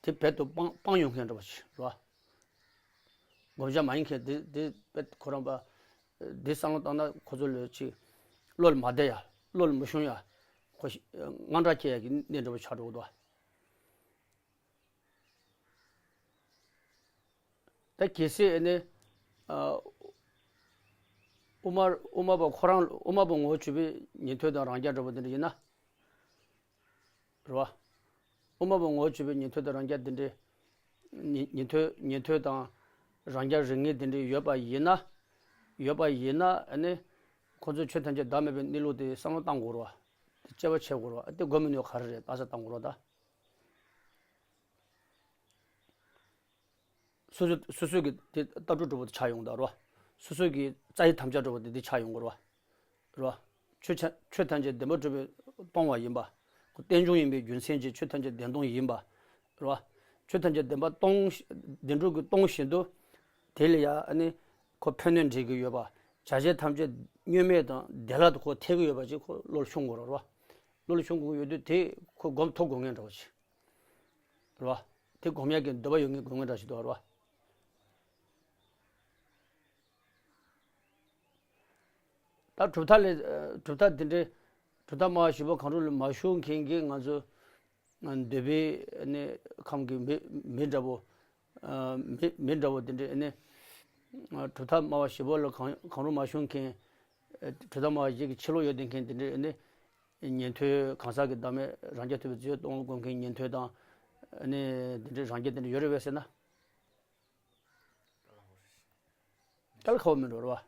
དེ་རྦད་དུ་སྤང་སྤང་ཡོང་མཁན་འདྲ་བ་ཞིག་རེད་བ། སྒོམ་བྱ་མ་ཡིན་མཁན་དེ་དེ་རྦད་ཁོ་རང་པ། དེ་བསམ་བློ་བཏང་ན་ཁོ་ཚོ་ལོས་ཅིག་བློ་ལ་མ་བདེ་ཡ། བློ་ལ་མི་ཤོང་ཡ། ཁོ་ཤི་དངངས་སྐྲག་སྐྱེ་ཡ་གི་གནས་འདྲ་བ་ཆགས་འགྲོ་གི་འདུག་བ། ད་གལ་སྲིད་ཨ་ནི། ཨ། དབུ་མ་དབུ་མ་པ་ཁོ་རང་དབུ་མ་པ་ངོ་བོ་ཆོད་པའི་ཉན་ཐོས་དང་རང་རྒྱལ་འདྲ་པོ་དེ་འདྲ་ཡིན་ན། རེད་བ། དབུ་མ་པ་ངོ་བོ་ཆོད་པའི་ཉན་ཐོས་དང་རང་རྒྱལ་དེ་འདྲའི། ཉན་ཉན་ཐོས་ཉན་ཐོས་དང་རང་རྒྱལ་རིགས་ངེས་དེ་འདྲའི་ཡོད་པ་ཡིན་ན། ཡོད་པ་ཡིན་ན་ཨ་ནི། ཁོ་ཚོས་ཆོས་ཐམས་ཅད་བདག་མེད་པའི་གནས་ལུགས་དེ་བསམ་བློ་བཏང་དགོས་རེད་བ། དེ་དཔྱད་པ་བྱེད་དགོས་རེད་བ། དེ་དགོས་མིན་ནི་ག་རེ་རེད་བརྟག་དཔྱད་བཏང་དགོས་རེད་བ་ད། སོ་སོ་སོ་སོ་གི་དེ་ལྟ་གྲུབ་འདྲ་པོ་དེ་ཆགས་ཡོང་གི་འདུག་རེད་བ། སོ་སོ་གི་རྩ་བའི་དམ་བཅའ་འདྲ་པོ་དེ་དེ་ཆགས་ཡོང་གི་རེད་བ། རེད་བ། ཆོས་ཆ་ཆོས་ཐམས་ཅད་བདེན་པར་གྲུབ་པའི་ སྟོང་བ་ཡིན་པ། ཁོ་རྟེན་འབྱུང་ཡིན་པའི་རྒྱུ་མཚན་གྱིས་ཆོས་ཐམས་ཅད་བདེན་སྟོང་ཡིན་པ། རེད་བ། ཆོས་ཐམས་ཅད་བདེན་པ་སྟོང་ཞིང་བདེན་གྲུབ་ཀྱིས་སྟོང་བཞིན་དུ། དེ་ལ་ཡང་ཨ་ནི་ཁོ་ཕན་གནོད་འདྲེས་ཀྱི་ཡོད་པ། བྱ་བྱེད་ཐམས་ཅད་བསྙོན་མེད་དང་བདེ་བླག་ཏུ་ཁོ་ཐེག་གི་ཡོད་པ་ཅིག་ཁོ་བློ་ལ་ཤོང་དགོས་རེད་བ། བློ་ལ་ཤོང་དགོས་ཀྱི་ཡོད་དུས་དེ་ཁོ་སྒོམ་ཐུབ་དགོས་ངེས་འདྲ་བ་ཅིག་རེད་བ། དེ་སྒོམ་ཡག་གི་འདོད་པ་ཡོད་ངེས་དགོས་ངེས་འདྲ་ཞིག་འདུག་རེད་བ། ད་གྲུབ་མཐའ་ལས་གྲུབ་མཐའ་འདི་འདྲའི་གྲུབ་མཐའ་སྨྲ་བ་བཞི་པོ་གང་རུང་ལ་མ་ཞུགས་མཁན་གྱི་ང་ཚོ་འདོད་པའི་ནི་ཁམས་ཀྱི་མི་མི་འདྲ་བོ། མི་མི་འདྲ་བོ་འདི་འདྲའི་ནི་གྲུབ་མཐའ་སྨྲ་བ་བཞི་པོ་ལ་གང་གང་རུང་མ་ཞུགས་མཁན། གྲུབ་མཐའ་སྨྲ་བ་བཞི་གི་ཕྱི་ལོགས་ཡོད་བསྡད་མཁན་འདི་འདྲའི་ནི་ཉན་ཐོས་གང་ཟག་གི་བདག་མེད་རང་རྐྱ་ཐུབ་པའི་རྫས་ཡོད་སྟོང་ལ་སྒོམ་མཁན་ཉན་ཐོས་དང་། ནི་འདི་འདྲའི་རང་རྐྱ་འདི་འདྲ་ཡོད་རེད་བས་ཟེར་ན། གལ་ཁ་བ་མི་འགྲོ་རེད་བ།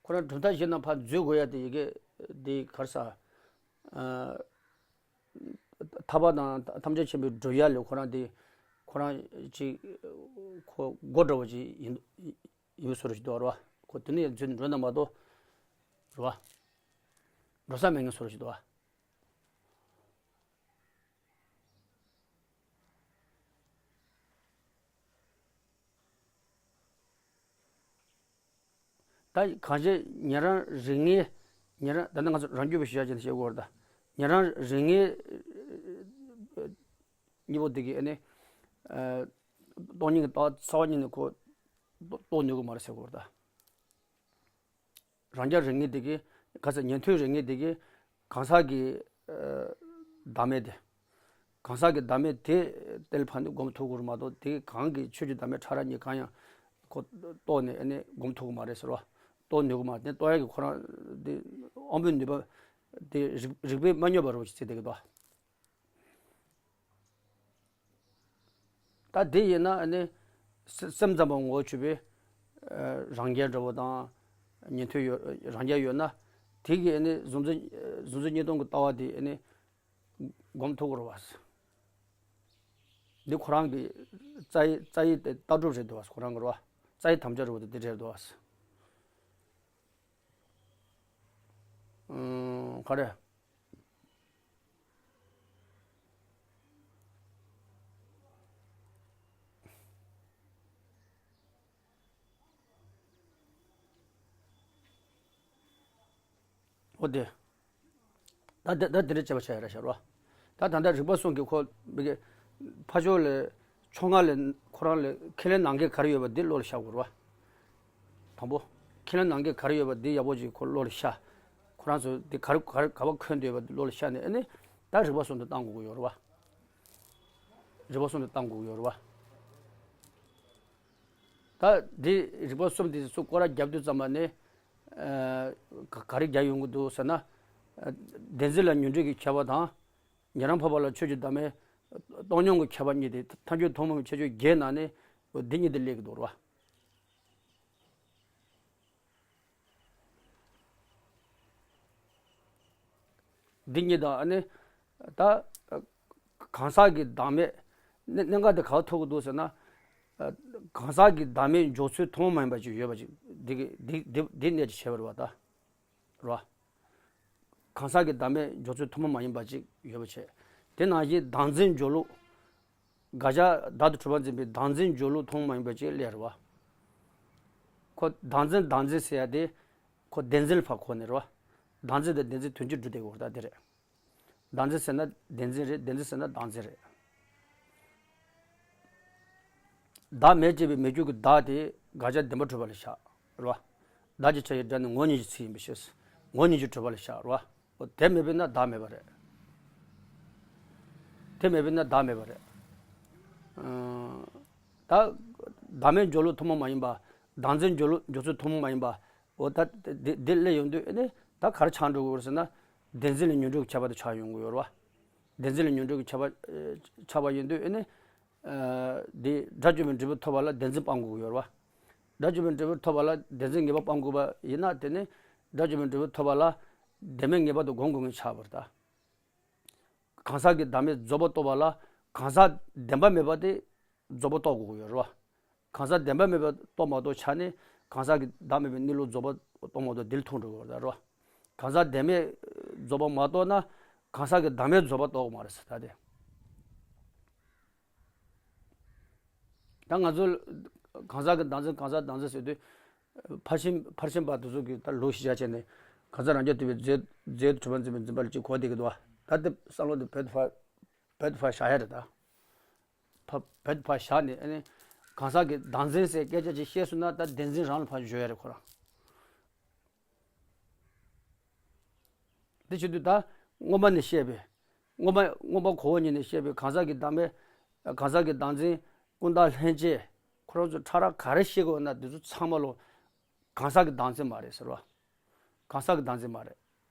ཁོ་རང་གྲུབ་མཐའ་བཞི་རྣམས་ཕར་འཛུལ་དགོས་ཡ་དེ་ཡི་གེ་འདི་གར་ས། ཐར་པ་དང་ཐམས་ཅད་མཁྱེན་པའི་སྒྲུབ་ཡ་ལས་ཁོ་རང་འདི་ཁོ་རང་ཅིག་ཁོ་སྒོ་འདྲ་བོ་ཅིག་ཡིན་ཡིན་བཟོ་འདྲ་ཞིག་འདུག་རེད་བ། ཁོ་དེ་ནས་འཛུལ་འགྲོ་ན་མ་གཏོགས་རེད་བ། འགྲོ་ས་མེད་ངེས་བཟོ་འདྲ་ཞིག་འདུག་བ། ད་གང་ཅི་ཉན་རང་རིགས་ངེས། ཉན་རང་ད་ནི་ང་ཚོ་རང་རྒྱུད་པ་ཞེས་བྱ་ཅན་ཞེས་གོ་བར་ད། ཉན་རང་རིགས་ངེས་གཉིས་པོ་དེ་གི་ཨ་ནི། སྟོང་ཉིད་ཀྱི་ལྟ་བ་རྩ་བ་ཉིད་ནས་ཁོ་རྟོགས་ནུས་ཀྱི་མ་རེད་ཟེར་གོ་བར་ད། རང་རྐྱ་རིགས་ངེས་དེ་གི་ག་ཚད་ཉན་ཐོས་རིགས་ངེས་དེ་གི་གང་ཟག་གི་བདག་མེད་དེ། གང་ཟག་གི་བདག་མེད་དེ་དེ་ལ་ཕན་ནུས་སྒོམ་ཐུབ་དགོས་རེད་མ་གཏོགས་དེ་གང་གི་ཆོས་ཀྱི་བདག་མེད་ཕྲ་རགས་གཉིས་གང་ཡང་ཁོ་རྟོགས་ནས་ཨ་ནི་སྒོམ་ཐུབ་ཀྱི་མ་རེད་ཟེར་བ། རྟོགས་ནུས་ཀྱི་མ་རེད། རྟོགས་ཡག་གི་ཁོ་རང་དེ་དབང་པོའི་ནུས་པ་དེ་རིག་རིག་པས་མ་གནོད་པ་རུ་ཞིག་བརྩི་བསྡད་ཀྱི་འདུག་ད་དེ་ཡིན་ན་ཨ་ནི་སེམས་ཙམ་པ་ངོ་བོ་ཆུད་པའི་རང་རྐྱ་འདྲ་བོ་དང་ཉན་ཐོས་ཡོད་རང་རྐྱ་ཡོད་ན་དེ་གི་ཨ་ནི་གཟུང་འཛིན་གཟུང་འཛིན་གཉིས་སྟོང་གི་ལྟ་བ་དེ་ཨ་ནི་སྒོམ་ཐུབ་ཀྱི་རེད་བ། འདི་ཁོ་རང་གི་རྩ་བའི་རྩ་བའི་དེ་ལྟ་གྲུབ་རེད་འདུག་བ། ཁོ་རང་གི་རེད་བ། རྩ་བའི་དམ་བཅའ་རེད་བ། དེ་དེ་རེད་འདུག་བ། ཨང་། ག་རེ། འོ་དེ། ད་དེ་ད་དེ་འདྲ་བྱས་པ་བྱས་ར་ཤར་བ། ད་ད་ལྟ་རིག་པ་གསུམ་གྱི་ཁོ་མི་གི་ཕ་ཕྱོགས་ལས་ཕྱོགས་སྔ་ལས་ཁོ་རང་ལས་ཁས་ལེན་གནང་མཁན་ག་རེ་ཡོད་པ་འདི་བློ་ལ་ཤར་དགོས་རེད་བ། དང་པོ། ཁས་ལེན་གནང་མཁན་ག་རེ་ཡོད་པ་འདི་ཡག་པོ་ཅིག་ཁོ་བློ་ལ་ཤར། ཁོ་རང་ཚོ་འདི་ག་རེ་ག་རེ་ག་པར་འཁོན་བསྡད་ཡོད་པ་འདི་བློ་ལ་ཤར་ནས་ཨ་ནི་ད་རིག་པ་གསུམ་དུ་བཏང་དགོས་ཀྱི་ཡོད་རེད་བ། རིག་པ་གསུམ་དུ་བཏང་དགོས་ཀྱི་ཡོད་རེད་བ། ད་འདི་རིག་པ་གསུམ་དེ་ཚོ་སྐོར་ར་རྒྱབ་དུས་ཙམ་པ་ནས། ཨ། ག་ག་རེ་རྒྱག་ཡོང་གི་འདུག་ཟེར་ན། ཨ། བདེན་འཛིན་ལ་ཉོན་སྒྲིབ་ཀྱི་ཁྱད་པར་དང་། ཉན་རང་འཕགས་པ་ལ་ཆོས་ཀྱི་བདག་མེད་སྟོང་ཉིད་ཀྱི་ཁྱད་པར་གཉིས་ཏེ་ཐལ་འགྱུར་ཐུན་མོང་གི་ཁྱད་ཆོས་བརྒྱད་ནང་ནས་འདི་གཉིས་དེ་སླེབས་ཀྱི་འདུག་རེད་བ། འདི་གཉིས་དང་ཨ་ནི་ད་གང་ཟག་གི་བདག་མེད་གནད་གནད་འགག་དེ་ག་པར་ཐུག་གི་འདུག་ཟེར་ན། གང་ཟག་གི་བདག་མེད་འཇོག་ཚུལ་ཐུན་མོང་མ་ཡིན་པ་ཅིག་ཡོད་པ་ཅིག་འདི་གི་འདི་འདི་འདི་གནད་ཅིག་བྱས་པ་རེད་བ་ད། རེད་བ། གང་ཟག་གི་བདག་མེད་འཇོག་ཚུལ་ཐུན་མོང་མ་ཡིན་པ་ཅིག་ཡོད་པ་བྱས། དེ་ནང་བཞིན་བདག་འཛིན་འཇོག་ལུགས། དགག་བྱ་བདག་ཏུ་གྲུབ་པ་འཛིན་པའི་བདག་འཛིན་འཇོག་ལུགས་ཐུན་མོང་མ་ཡིན་པ་ཅིག་སླེབས་རེད་བ། ཁོ་བདག་འཛིན་བདག་འཛིན་ཟེར་ཡ་དེ། ཁོ་བདེན་འཛིན་ལ་ཕར་གོ་ནས་རེད་བ། བདག་འཛིན་དང་བདེན་འཛིན་དོན་གཅིག་སྒྲུབ་བསྡད་ཡོད་རེད་ད་དེ་རེད། བདག་འཛིན་ཟེར་ན་བདེན་འཛིན་རེད། བདེན་འཛིན་ཟེར་ན་བདག་འཛིན་རེད། བདག་མེད་ཅེས་པའི་མེད་རྒྱུ་གི་བདག་དེ་དགག་བྱ་བདེན་པར་གྲུབ་པ་ལ་བཞག་རེད་བ། བདག་གི་ཆ་ཡི་སྒྲ་ནི་ངོ་བོ་ཉིད་ཀྱི་ཚིག་ཡིན་པའི་ཕྱིར། ངོ་བོ་ཉིད་ཀྱིས་གྲུབ་པ་ལ་བཞག་རེད་བ། འོ་དེ་མེད་པས་ན་བདག་མེད་པ་རེད། དེ་མེད་པས་ན་བདག་མེད་པ་རེད། ཨང་། ད་བདག་མེད་འཇོག་ལུགས་ཐུན་མོང་མ་ཡིན་པ། བདག་འཛིན་འཇོག་ལུགས་འཇོག་ཚུལ་ཐུན་མོང་མ་ཡིན་པ། འོ་ད་དེ་དེ་དེ་སླེབས་ཡོང་དུས་ཨ་ནི་ད་ག་རེ་ཆགས་འགྲོ་གི་ཡོད་རེད་ཟེར་ན། བདེན་འཛིན་ལ་ཉོན་སྒྲིབ་ཀྱི་ཁྱད་པར་དེ་ཆགས་ཡོང་གི་ཡོད་རེད་བ། བདེན་འཛིན་ལ་ཉོན་སྒྲིབ་ཀྱི་ཁྱད་པར་ཨེ་ཆགས་པ་ཡིན་དུས་ཨ་ནི། ཨ། དེ་དགྲ་བཅོམ་པའི་འབྲས་བུ་ཐོབ་པ་ལ་བདེན་འཛིན་སྤང་དགོས་ཀྱི་ཡོད་རེད་བ། དགྲ་བཅོམ་པའི་འབྲས་བུ་ཐོབ་པ་ལ་བདེན་འཛིན་ངེས་པར་སྤང་དགོས་པ་ཡིན་ན་དེ་ནི་དགྲ་བཅོམ་པའི་འབྲས་བུ་ཐོབ་པ་ལ་བདེན་མེད་ངེས་པར་དུ་སྒོམ་དགོས་ངེས་ཆགས་པ་རེད་ད། གང་ཟག་གི་བདག་མེད་རྫོགས་པ་རྟོགས་པ་ལ་གང་ཟག་བདེན་པ་མེད་པ་དེ་རྫོགས་པ་རྟོགས་དགོས་ཀྱི་ཡོད་རེད་བ། གང་ཟག་བདེན་པ་མེད་པ་རྟོགས་མ་རྟོགས་ཆ་ནས་གང་ཟག་གི་བདག་མེད་པའི་གནས་ལུགས་རྫོགས་པ་རྟོགས་མ་རྟོགས་འདི་ལ་ཐུག་འགྲོ་དགོས་པ་རེད། གང་ཟག་བདེན་མེད་རྫོགས་པ་མ་རྟོགས་ན་གང་ཟག་གི་བདག་མེད་རྫོགས་པ་རྟོགས་མ་རེད་ཟེར། ད་དེ། ད་ང་ཚོ་གང་ཟག་གི་བདག་འཛིན་གང་ཟག་བདག་འཛིན་ཟེར་དུས། ཕར་ཕྱིན་ཕར་ཕྱིན་པ་དེ་ཚོ་གི་ད་ལུགས་ཤེས་བྱ་བྱས་ནས་གང་ཟག་རང་རྐྱ་ཐུབ་པའི་རྫས་རྫས་གྲུབ་པ་འཛིན་པའི་འཛིན་པ་ལ་ཅིག་གོ་བསྡད་ཀྱི་འདུག་བ། ད་དེ་བསམ་བློ་དེ་བོད་དུ་ཕར་བོད་དུ་ཕར་བཞག་ཡ་རེད་ད། ཕ་བོད་དུ་ཕར་བཞག་ནས་ཨ་ནི་གང་ཟག་གི་བདག་འཛིན་ཟེར་སྐད་ཆ་ཅིག་བཤད་སོང་ན་ད་བདེན་འཛིན་རང་ལ་ཕར་འཇོག་ཡ་རེད་ཁོ་རང་། དེ་བྱེད་དུས་ད་སྔོན་མ་ནས་བཤད་པའི་སྔོན་མ་སྔོན་མ་གོ་བ་ཉིད་ནས་བཤད་པའི་གང་ཟག་གི་བདག་མེད། གང་ཟག་གི་བདག་འཛིན། ཀུན་བཏགས་ལྷན་སྐྱེས། ཁོ་རང་ཚོ་ཕྲ་རགས་ག་རེ་བཤད་དགོས་ན་དེ་ཚོ་ཚང་མ་ལོ་གང་ཟག་གི་བདག་འཛིན་མ་རེད་ཟེར་བ། གང་ཟག་གི་བདག་འཛིན་མ་རེད།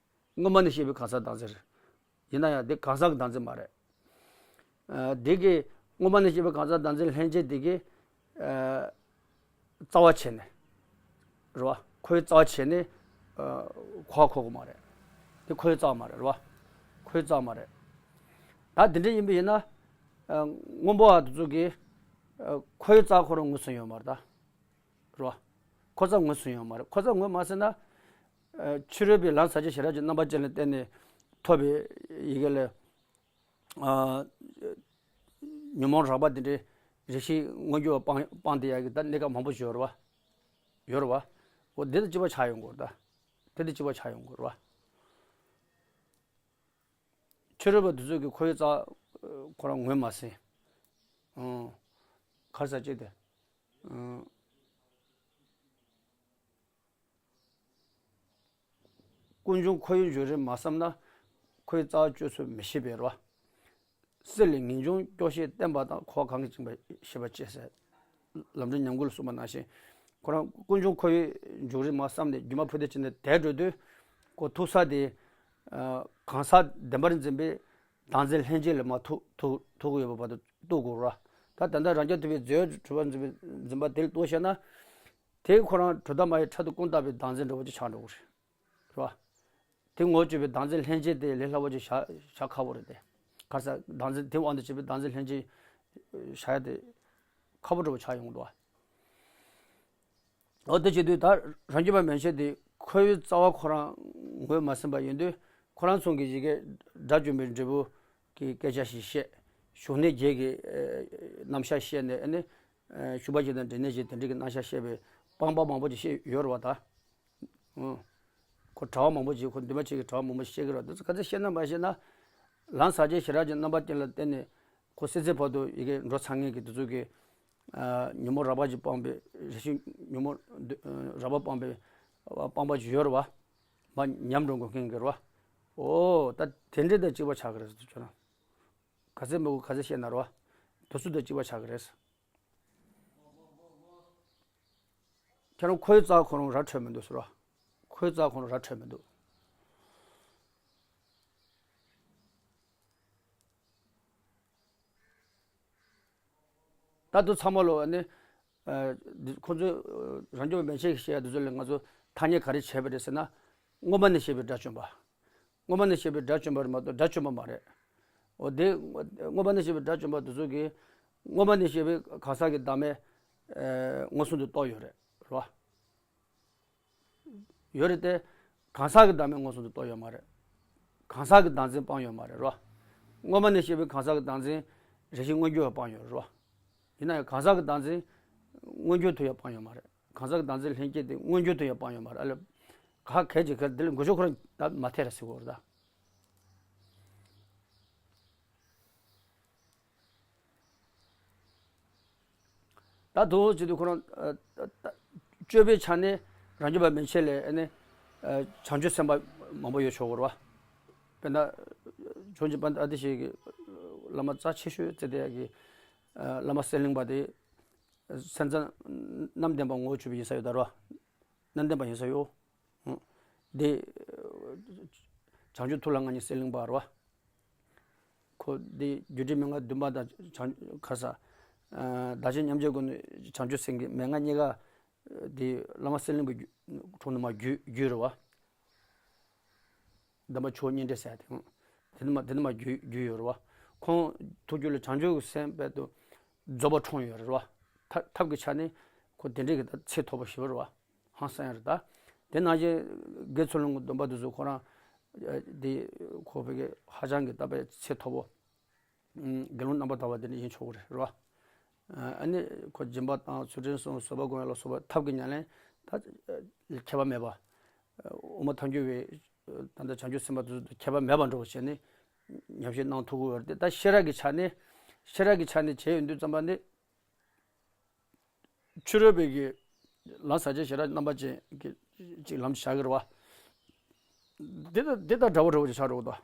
སྔོན་མ་ནས་བཤད་པའི་གང་ཟག་བདག་འཛིན་རེད། ཡིན་ན་ཡང་དེ་གང་ཟག་གི་བདག་འཛིན་མ་རེད། ཨ། དེ་གི་སྔོན་མ་ནས་བཤད་པའི་གང་ཟག་བདག་འཛིན་ལྷན་སྐྱེས་དེ་གི་ཨ། རྩ་བ་བྱས་ནས་རེད་བ། ཁོའི་རྩ་བ་བྱས་ནས་ཨ། གོ་བ་གོ་གི་མ་རེད། དེ་ཁོའི་རྩ་བ་མ་རེད་རེད་བ། ཁོའི་རྩ་བ་མ་རེད། ད་དེ་འདྲ་ཡིན་པ་ཡིན་ན་ཨ། སྔོན་པོ་བ་དེ་ཚོ་གི་ཨ། ཁོའི་རྩ་ཁོ་རང་ངོས་ཟིན་ཡོད་མ་རེད་ད། རེད་བ། ཁོ་རྩ་ངོས་ཟིན་ཡོད་མ་རེད། ཁོ་རྩ་ངོས་མ་ཟིན་ན་ཨ། ཕྱི་རོལ་པའི་ལམ་ཟག་བཅས་ཞེ་དྲག་ཅིག་རྣམ་པ་ཅན་ལ་བརྟེན་ནས་ཐོབ་པའི་ཡི་གེ་ལ། ཨ། ཉོན་མོངས་རགས་པ་འདི་འདྲའི་རེ་ཞིག་མངོན་གྱུར་བ་སྤང་སྤང་བསྡད་ཡག་གི་ད་གནས་སྐབས་མང་པོ་ཞིག་ཡོད་རེད་བ། ཡོད་རེད་བ། འོ་འདི་ལ་གཅིག་པ་ཆགས་ཡོང་གི་རེད་ད། དེ་ལ་གཅིག་པ་ཆགས་ཡོང་གི་རེད་བ། ཕྱི་རོལ་པ་འདི་ཚོ་གིས་ཁོའི་རྩ་ཁོ་རང་ངོས་མ་ཟིན། ཨང་། ག་རེ་ཟེར་ཅིག་དེ། ཨང་། ཀུན་འབྱུང་ཁོ་བོའི་འབྱུང་རིམ་མ་བསམ་ན། ཁོའི་རྩ་བ་གཅོད་ཚུལ་མི་ཤེས་པས་རོ། སྲིད་ལས་ངེས་འབྱུང་སྐྱོ་ཤས་བརྟན་པ་དང་འཁོར་བ་གང་གིས་བཅིངས་པ་ཤེས་པར་བྱེད་ཟེར། ལམ་རིམ་ཉམས་རྒུད་ལ་གསུངས་པ་ནང་བཞིན། ཁོ་རང་ཀུན་འབྱུང་ཁོ་བོའི་འབྱུང་རིམ་མ་བསམ་ནས་སྒྱུ་མ་ཕུ་ཏེ་བྱས་ནས་དེད་འགྲོ་དུས། ཁོ་ཐུག་ས་དེ། ཨ། གང་ཟག་བདེན་པར་འཛིན་པའི་བདག་འཛིན་ལྷན་སྐྱེས་ལ་མར་ཐུག་ཐུག་ཐུག་གི་ཡོད་པ་བར་དུ་རྟོགས་དགོས་ར། ད་ད་ལྟ་རང་རྐྱ་ཐུབ་པའི་རྫས་གྲུབ་པ་འཛིན་པའི་འཛིན་པ་དེ་ལ་རྟོགས་ཤེས་ན། དེ་ཁོ་རང་གྲུབ་མཐའ་མ་ཡི་ཕྲག་ཏུ་ཀུན་བཏགས་པའི་བདག་འཛིན་འདྲ་བོ་ཅིག་ཆགས་འགྲོ་གི་རེད། རེད་བ། དེ་ངོ་བཅུག་པའི་བདག་འཛིན་ལྷན་སྐྱེས་དེ་ལས་སླ་པོ་ཅིག་བཞག་བཞག་ཁག་པོ་རེད་དེ། ག་རེ་ཟེར། བདག་འཛིན་དེ་དབང་དུ་བྱས་པའི་བདག་འཛིན་ལྷན་སྐྱེས་བཞག་ཡ་དེ་ཁག་པོ་འདྲ་བོ་ཆགས་ཡོང་གི་འདུག་བ། འོ་དེ་བྱེད་དུས་ད་རང་རྒྱུད་པ་མན་ཆད་དེ་ཁོའི་རྩ་བ་ཁོ་རང་ངོས་མ་ཟིན་པ་ཡིན་དུས། ཁོ་རང་ཚོ་གི་ཡི་གེ་དགྲ་བཅོམ་པའི་འབྲས་བུ་གི་སྐད་ཆ་ཞིག་བཤད། ཞུགས་གནས་བརྒྱད་ཀྱི་རྣམ་གཞག་བཤད་ནས་ཨ་ནི། ཞུགས་པ་བཞི་དང་འབྲས་གནས་བཞི་དེ་འདྲ་གི་རྣམ་གཞག་བཤད་པའི་སྤང་པ་མང་པོ་ཅིག་བཤད་ཡོད་རེད་བ་ད། ཨང་། ཁོ་གྲྭ་བ་མང་པོ་ཅིག་ཁོ་འདུས་མ་བྱས་ཀྱི་གྲྭ་བ་མང་པོ་ཞིག་བཤད་ཀྱི་རེད་བ། དེ་ཚོ་ག་ཚོད་བཤད་ན་མ་བཤད་ན། ལམ་ཟག་བཅས་ཞེ་དྲག་ཅིག་རྣམ་པ་ཅན་ལ་བརྟེན་ནས་ཁོ་སྲིད་རྩེ་བར་དུ་ཡི་གེ་འགྲོ་ཚར་མཁན་གྱི་དེ་ཚོ་གི། ཨ། ཉོན་མོངས་རགས་པ་ཅིག་སྤངས་པའི་རེ་ཞིག་ཉོན་མོངས་རགས་པ་སྤངས་པའི་སྤངས་པ་ཅིག་ཡོད་རེད་བ། མར་ཉམས་འགྲོ་དགོས་མཁན་གྱི་རེད་བ། འོ་ད་དེ་འདྲ་དང་གཅིག་པ་ཆགས་ཀྱི་རེད་ཟེར་ཁྱོད་རང་། ག་ཚོད་མི་དགོས་ག་ཚོད་བཤད་ན་རེད་བ། དེ་ཚོ་དང་གཅིག་པ་ཆགས་ཀྱི་རེད། ཁྱེད་རང་ཁོའི་རྩ་ཁོ་རང་ར་འཕྲོད་མི་འདུག་ཟེར་བ། ཁོའི་རྩ་ཁོ་རང་ར་འཕྲོད་མི་འདུག་ད་དུང་ཚང་མ་ལོ་ནི། ཨ། འདི་ཁོ་ཚོས་རང་རྒྱུད་པ་མན་ཆད་ཀྱིས་བཤད་ཡ་དེ་ཚོ་ལ་ང་ཚོ་ཐ་སྙད་ག་རེ་བྱས་པ་རེད་ཟེར་ན། སྔོན་མ་ནས་བཤད་པའི་དགྲ་བཅོམ་པ། སྔོན་མ་ནས་བཤད་པའི་དགྲ་བཅོམ་པ་རེད་མ་གཏོགས་དགྲ་བཅོམ་པ་མ་རེད། འོ་དེ་སྔོན་མ་ནས་བཤད་པའི་དགྲ་བཅོམ་པ་དེ་ཚོ་གིས་སྔོན་མ་ནས་བཤད་པའི་གང་ཟག་གི་བདག་མེད་མངོན་སུམ་དུ་རྟོགས་ཡོད་རེད། རེད་བ། ཡོད་རེད་དེ། གང་ཟག་གི་བདག་མེད་མངོན་སུམ་དུ་རྟོགས་ཡོད་མ་རེད། གང་ཟག་གི་བདག་འཛིན་སྤངས་ཡོད་མ་རེད་རོ། སྔོན་མ་ནས་བཤད་པའི་གང་ཟག་གི་བདག་འཛིན་རེ་ཞིག་མངོན་གྱུར་བ་སྤངས་ཡོད་རོ། ཡིན་ན་ཡང་གང་ཟག་གི་བདག་འཛིན་མངོན་གྱུར་དུ་ཡང་སྤངས་ཡོད་མ་རེད། གང་ཟག་གི་བདག་འཛིན་ལྷན་སྐྱེས་དེ་མངོན་གྱུར་དུ་ཡང་སྤངས་ཡོད་མ་རེད། ཨ་ལས། ག་གལ་ཅིག་གལ་དེ་ལ་འགུལ་ཤུགས་ཁོ་རང་ད་མ་ཐེ་ར་ཟེར་གོ་རེད་ད། ད་དུང་བྱེད་དུས་ཁོ་རང་ཨ་ཨ་ཨ་སྤྱོད་པའི་ཆ་ནས་རང་རྒྱུད་པ་མན་ཆད་ལས་ཨ་ནི་ཨ་བྱང་ཆུབ་སེམས་དཔའ་མང་པོ་ཡོད་ཆོག་གོ་རེད་བ། དཔེར་ན། བྱང་ཆུབ་པ་ཨ་ཏི་ཤའི་གི་བླ་མ་རྩ་ཆེ་ཤོས་བརྩི་བསྡད་ཡ་གི་ཨ་བླ་མ་གསེར་གླིང་པ་དེ། སེམས་ཙམ་རྣམ་བདེན་པ་ངོ་བོ་ཆོད་པ་ཡིན་ས་ཡོད་ད་རོ། རྣམ་བདེན་པ་ཡིན་ས་ཡོད། འདི། བྱང་ཆུབ་ཐུགས་ལ་མངའ་བརྙེས་གསེར་གླིང་པ་རོ། ཁོ་འདི་རྒྱུ་འབྲས་མན་ངག་བདུན་པ་དང་བྱང་ཁ་ས། བདག་གཞན་མཉམ་བརྗེའི་སྒོ་ནས་བྱང་ཆུབ་སེམས་ཀྱི་མན་ངག་གཉིས་ཀ་འདི་བླ་མ་གསེར་གླིང་པའི་རྒྱུད་དྲུང་ནས་མར་བརྒྱུད་བརྒྱུད་རེད་བ། གདམས་པ་ཆོས་དབྱིངས་འགྲེལ་ཟེར་ཡ་དེ། དེ་ནས་མར་དེ་ནས་མར་བརྒྱུད་བརྒྱུད་ཡོད་རེད་བ། ཁོང་ཐུགས་རྒྱུད་ལ་བྱང་ཆུབ་ཀྱི་སེམས་དཔལ་དུ་རྫོགས་པ་འཁྲུངས་ཡོད་རེད་བ། ཐ་ཐབས་ཀྱི་ཆ་ནས་ཁོ་དེ་འདྲའི་གི་ད་ཚད་མཐོ་པོ་ཞེ་པོ་རེད་བ། ཧང་སང་ཡ་རེད་ད། དེ་ནང་བཞིན་དགེ་ཚུལ་སློང་གི་སྡོམ་པ་དེ་ཚོ་ཁོ་རང་དེ་ཁོ་བོད་ཀྱི་ཧ་ཅང་གི་ད་པའི་ཚད་མཐོ་པོ། དགེ་སློང་རྣམ་པར་དག་པ་དེ་འདྲ་ཡིན་ཆོག་གི་རེད་རོ། ཨ་ནི་ཁོ་སྦྱིན་པ་དང་ཚུལ་ཁྲིམས་སྲུང་བཟོད་པ་སྒོམ་ཡ་ལ་སོགས་པ་ཐབས་ཀྱི་ཉམས་ལེན་ད་ཁྱད་པར་མེད་པ། དབུ་མ་ཐལ་འགྱུར་བའི་ད་ལྟ་བྱང་ཆུབ་སེམས་དཔའ་དེ་ཚོ་དང་ཁྱད་པར་མེད་པ་འདྲ་བོ་བྱས་ནས་ཉམས་བཞེས་གནང་ཐུབ་ཀྱི་ཡོད་རེད་དེ། ད་ཤེས་རབ་ཀྱི་ཆ་ནས་ཤེས་རབ་ཀྱི་ཆ་ནས་བྱས་ཡོང་དུས་ཙམ་པ་ནི། ཕྱི་རོལ་པའི་གི་ལམ་ཟབ་ཆེན་ཞེ་དྲག་རྣམ་པ་ཅན་གྱི་ཅིག་ལམ་བཞག་གི་རེད་བ། འདི་དང་འདི་དང་འདྲ་བོ་འདྲ་བོ་ཅིག་ཆགས་འགྲོ་གི་འདུག་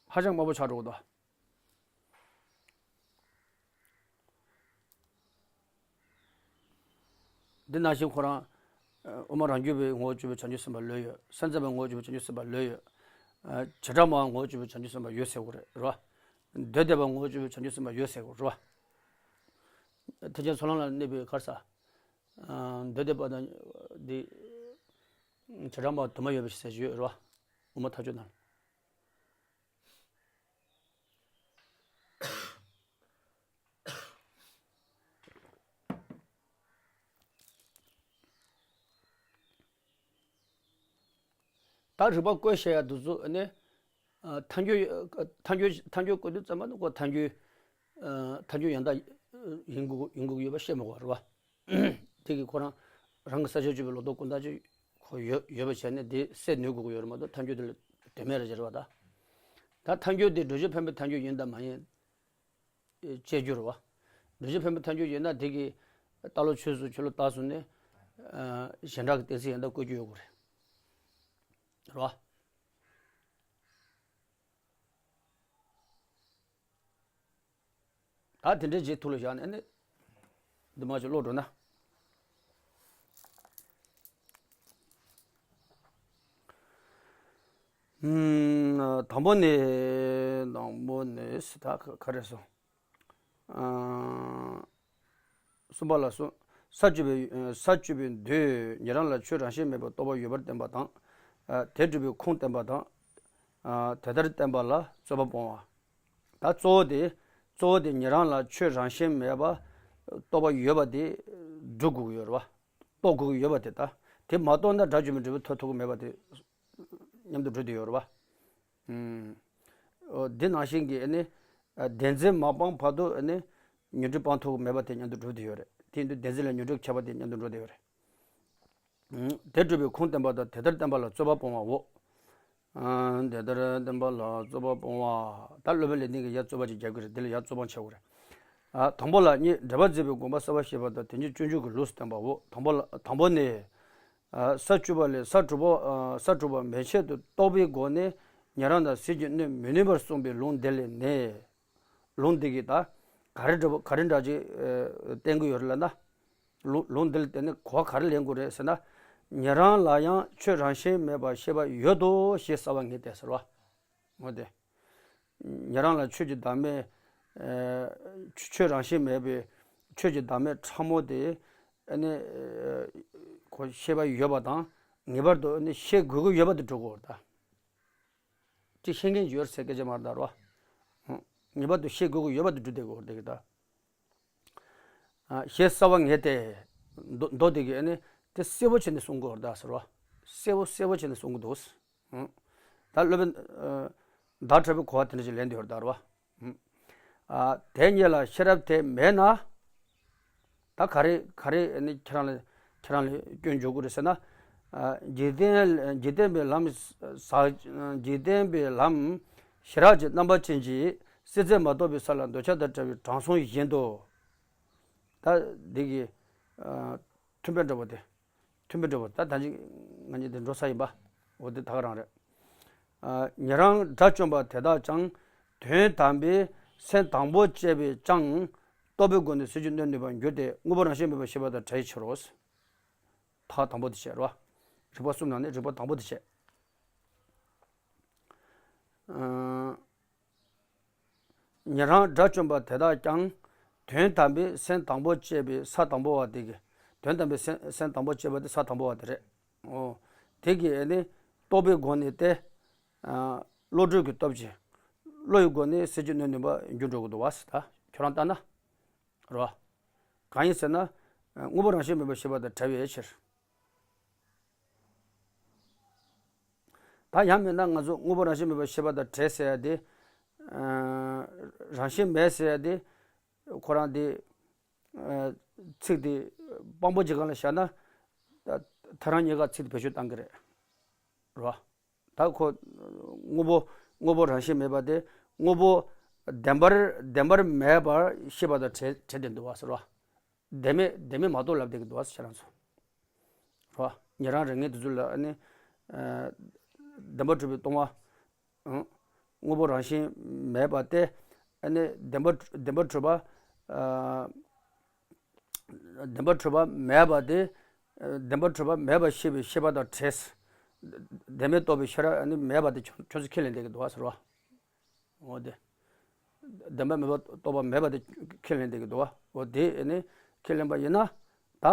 ཧ་ཅང་དམའ་པོ་ཆགས་འགྲོ་གི་འདུག་འདི་ནང་བཞིན་ཁོ་རང་དབུ་མ་རང་རྒྱུད་པའི་ངོ་བོ་བཅུ་པའི་བྱང་ཆུབ་སེམས་དཔའ་ལོས་ཡོད། སེམས་ཙམ་པའི་ངོ་བོ་བཅུ་པའི་བྱང་ཆུབ་སེམས་དཔའ་ལོས་ཡོད། བྱེ་བྲག་སྨྲ་བའི་ངོ་བོ་བཅུ་པའི་བྱང་ཆུབ་སེམས་དཔའ་ཡོད་ཟེར་གི་རེད་རོ། འདོད་ལྡན་པའི་ངོ་བོ་བཅུ་པའི་བྱང་ཆུབ་སེམས་དཔའ་ཡོད་ཟེར་གི་རེད་རོ། ཐེག་ཆེན་ཚོགས་ལམ་ལ་གནས་པའི་ག་རེ་ཟ། འདོད་ལྡན་པ་དང་འདི་བྱེ་བྲག་སྨྲ་བ་དུ་མ་ཡོད་པའི་ཞེས་ཡོད་རེད་བ། དབུ་མ་ཐལ་འགྱུར་ནང་། ད་རིགས་པ་བཀོད་བཤད་ཡ་འདི་ཚོ་ནི། ཐལ་འགྱུར་ཐལ་འགྱུར་ཐལ་འགྱུར་བཀོད་དུས་ཙམ་པ་ནི་ཁོ་ཐལ་འགྱུར། ཐལ་འགྱུར་ཡང་དག་ཡིན་དགོས་ཡིན་དགོས་ཡོད་པ་བཤད་མི་དགོས་རེད་བ། དེ་གིས་ཁོ་རང་རང་གི་ས་བཅད་བཅུ་པའི་ལོག་རྟོག་ཀུན་བཏགས་ཅིག་ཁོ་ཡོད་ཡོད་པ་བྱས་ནས་དེ་སེལ་ནུས་དགོས་ཀྱི་ཡོད་རེད་མ་གཏོགས་ཐལ་འགྱུར་དེ་ལ་དོན་མེད་རེད་ཟེར་བ་ད། ད་ཐལ་འགྱུར་དེ་སྒྲུབ་བྱེད་འཕེན་པའི་ཐལ་འགྱུར་ཡིན་དང་མ་ཡིན། དཔྱད་རྒྱུ་རེད་བ། སྒྲུབ་བྱེད་འཕེན་པའི་ཐལ་འགྱུར་ཡོད་ན་དེ་གིས་ལྟ་ལོག་ཆོས་སུ་ཆོས་ལུགས་ལྟ་སོང་ནས། གཞན་དག་གི་གཏན་ཚིགས་ཡང་དག་བཀོད་རྒྱུ་ཡོད་དགོས་རེད། རེད་བ། ད་དེ་འདྲའི་རྗེས་ཐུགས་ལ་བཞག་ནས་ནི། འདི་མ་ཅིག་ཀློག་འགྲོ་ན། ཨུམ། དང་པོ་ནི། དང་པོ་ནི་ཟེར་ད་ག་ག་རེ་སོང་། ཨ། གསུམ་པ་ལ་སོ། ས་བཅུ་པའི་ས་བཅུ་པའི་མདོས་ཉན་རང་ལ་ཆོས་རང་བཞིན་མེད་པའི་རྟོག་པ་ཡོད་པར་བསྟན་པ་དང་། ཨ། དེ་སྒྲུབ་པའི་ཁུངས་བསྟན་པ་དང་། ཨ། དེ་ལྟར་བསྟན་པ་ལ་རྩོད་པ་སྤོང་བ། ད་གཙོ་བོ་དེ། གཙོ་བོ་དེ་ཉན་རང་ལ་ཆོས་རང་བཞིན་མེད་པ་རྟོགས་པ་ཡོད་པ་དེ་སྒྲུབ་དགོས་ཀྱི་ཡོད་རེད་བ། རྟོགས་དགོས་ཀྱི་ཡོད་པ་དེ་ད། དེ་མ་རྟོགས་ན་དགྲ་བཅོམ་པའི་འབྲས་བུ་ཐོབ་ཐུབ་ཀྱི་མེད་པ་དེ་སྙམ་དུ་འགྲོ་བསྡད་ཡོད་རེད་བ། ཨུམ། འདི་ནང་བཞིན་གྱི་ཨ་ནི། བདེན་འཛིན་མ་སྤངས་བར་དུ་ཨ་ནི། ཉོན་སྒྲིབ་སྤང་ཐུབ་ཀྱི་མེད་པ་དེ་སྙམ་དུ་འགྲོ་བསྡད་ཡོད་རེད། དེ་ཡིན་དུས་བདེན་འཛིན་ལས་ཉོན་སྒྲིབ་ཁྱབ་པ་དེ་སྙམ་དུ་འགྲོ་བསྡད་ཡོད་རེད། དེ་སྒྲུབ་པའི་ཁུངས་བསྟན་པ་དང་དེ་ལྟར་བསྟན་པ་ལ་རྩོད་པ་སྤོང་བའོ། དེ་ལྟར་བསྟན་པ་ལ་རྩོད་པ་སྤོང་བ། ད་སློབ་དཔོན་ལས་ནི་གི་ཡ་རྩོད་པ་ཅིག་རྒྱག་གི་རེད། དེ་ལ་ཡ་རྩོད་སྤོང་བྱེད་དགོས་རེད། དང་པོ་ལ་གཉིས་འབྲེལ་པ་འཛིན་པའི་དགོངས་པ་གསལ་བར་བཤད་པ་དང་དེ་ཉིད་སྤྱོད་འཇུག་གི་ལུགས་སུ་བསྟན་པའོ། དང་པོ་ལ་དང་པོ་ནི། ས་བཅུ་པ་ལས་ས་དྲུག་པ། ས་དྲུག་པ་མན་ཆད་དུ་རྟོགས་པའི་སྒོ་ནས་ཉན་རང་དང་ཟིལ་གྱིས་གནོན་མི་ནུས་པར་གསུངས་པའི་ལུང་འདི་ལས་ནི། ལུང་འདི་གིས་ད་ག་རེ་འདྲ་བོ་ག་རེ་འདྲ་ཅིག་བསྟན་གྱི་ཡོད་རེད་ལབ་ན། ལུང་ལུང་འདི་ལ་བརྟེན་ནས་གོ་བ་ག་རེ་ལེན་དགོས་རེད་ཟེར་ན། ཉན་རང་ལ་ཡང་ཆོས་རང་བཞིན་མེད་པར་ཤེས་པ་ཡོད་དོ་ཞེས་གསལ་བར་ངེས་ཏེ་ཟེར་བ། འོ་དེ། ཉན་རང་ལ་ཆོས་ཀྱི་བདག་མེད། ཆོས་རང་བཞིན་མེད་པའི་ཆོས་ཀྱི་བདག་མེད་ཕྲ་མོ་དེ། ཨ་ནི། ཁོ་ཤེས་པ་ཡོད་པ་དང་ངེས་པར་དུ་ཨ་ནི་ཤེས་དགོས་ཀྱི་ཡོད་པ་དེ་འགྲོ་དགོས་རེད་ད། ཅིག་ཤེས་མཁན་ཡོད་ཟེར་སྐད་ཆ་མ་རེད་ད་རོ། ངེས་པར་དུ་ཤེས་དགོས་ཀྱི་ཡོད་པ་དེ་འགྲོ་བསྡད་དགོས་རེད་ད། ཞེས་གསལ་བར་ངེས་ཏེ། མདོ་མདོ་དེ་གིས་ཨ་ནི་དེ་གསལ་པོ་བྱས་ནས་གསུང་གི་ཡོད་རེད་ད་ཟེར་བ། གསལ་པོ་གསལ་པོ་བྱས་ནས་གསུང་གི་འདུག་ད་སློབ་དཔོན་བདག་ཕྲ་བའི་གོ་བ་དེ་འདྲ་ཞིག་ལེན་དུ་ཡོད་རེད་ད་རོ། དེ་ཉིད་ལ་ཤེས་རབ་དེ་མེད་ན། ད་ག་རེ་ག་རེ་ཨ་ནི་ཁྱེད་རང་ལ་ཁྱེད་རང་ལ་སྐྱོན་འཇོག་གི་རེད་ཟེར་ན། འཇིག་རྟེན་འཇིག་རྟེན་པའི་ལམ་ཟག་འཇིག་རྟེན་པའི་ལམ་ཞི་རགས་ཀྱི་རྣམ་པ་ཅན་གྱིས་སྲིད་རྩེ་མ་གཏོགས་པའི་ས་ལ་འདོད་ཆགས་དང་བྲལ་བའི་དྲང་སྲོང་བཞིན་དུ། ད་འདི་གི་མཐུན་དཔེ་འདྲ་པོ་དེ། མཐུན་དཔེ་འདྲ་པོ་ད་ད་ཅིག་ང་གཉིས་དེ་འགྲོ་ས་ཡིན་པ། འོ་དེ་ད་ག་རང་རེད། ཉན་རང་དགྲ་བཅོམ་པ་དེ་དག་ཀྱང་དོན་དམ་པའི་སེམས་དང་པོ་བསྐྱེད་པས་ཀྱང་རྟོགས་པའི་སྒོ་ནས་ཟིལ་གྱིས་གནོན་ནུས་པར་འགྱུར་ཏེ་དངོས་པོ་རང་བཞིན་མེད་པར་ཤེས་པ་དང་བྲལ་བའི་ཕྱིར་རོ། ད་དང་པོ་དེ་བྱས་རོ། རིགས་པ་གསུམ་ནང་ནས་རིགས་པ་དང་པོ་དེ་བྱས། ཉན་རང་དགྲ་བཅོམ་པ་དེ་དག་ཀྱང་དོན་དམ་པའི་སེམས་དང་པོ་བསྐྱེད་པའི་ས་དང་པོ་བ་དེ་གི། དོན་དམ་པའི་སེམས་སེམས་དང་པོ་བསྐྱེད་པ་དེ་ས་དང་པོ་བ་དེ་རེད། འོ། དེ་གི་ཨ་ནི་རྟོགས་པའི་སྒོ་ནས་ཏེ། བློ་གྲོས་ཀྱི་སྟོབས་ཀྱིས། བློ་ཡི་སྒོ་ནས་ཟིལ་གྱིས་གནོན་ནུས་པ་འགྱུར་འགྲོ་གི་འདུག་བ་ཟེར་ད་ཁྱོད་རང་ལྟ་ན། རོ། གང་ཡིན་ཟེར་ན། དངོས་པོ་རང་བཞིན་མེད་པར་ཤེས་པ་དང་བྲལ་བའི་ཕྱིར། ད་ཡང་མིན་ན་ང་ཚོ་དངོས་པོ་རང་བཞིན་མེད་པར་ཤེས་པ་དང་བྲལ་ཟེར་ཡ་དེ། རང་བཞིན་མེད་ཟེར་ཡ་དེ། ཁོ་རང་དེ། ཚིག་དེ་དཔང་པོ་ཅིག་སྒང་ལ་བཞག་ན། ད་ཐལ་རང་གཉིས་ཀ་ཚིག་དེ་བེད་སྤྱོད་བཏང་གི་རེད། རོ། ད་ཁོ། དངོས་པོ། དངོས་པོ་རང་བཞིན་མེད་པ་དེ། དངོས་པོ། བདེན་པར་བདེན་པར་མེད་པར་ཤེས་པ་དང་བྲལ་བྲལ་ཏེ་འདུག་བ་ཟེར་བ། བདེན་མེད་བདེན་མེད་མ་རྟོགས་ལབ་བསྡད་ཀྱི་འདུག་བ་ཟེར་ཁྱེད་རང་ཚོ། རོ། ཉན་རང་རིག་གནས་དེ་ཚོ་ལ་ཨ་ནི། བདེན་པར་གྲུབ་པའི་སྟོང་པ། དངོས་པོ་རང་བཞིན་མེད་པ་སྟེ། ཨ་ནི་བདེན་པ་བདེན་པར་གྲུབ་པ། བདེན་པར་གྲུབ་པ་མེད་པ་དེ། བདེན་པར་གྲུབ་པ་མེད་པར་ཤེས་པའི་ཤེས་པ་དང་བྲལ། བདེན་མེད་རྟོགས་པའི་ཤེས་རབ་ནི་མེད་པ་དེ་ཁྱོད་ཁྱོད་ཚོ་ཁས་ལེན་བསྡད་ཀྱི་འདུག་བ་ཟེར་བ། འོ་དེ། བདེན་པ་མེད་པ་རྟོགས་པ་མེད་པ་དེ་ཁས་ལེན་བསྡད་ཀྱི་འདུག་བ། འོ་དེ་ཨ་ནི་ཁས་ལེན་པ་ཡིན་ན། ད།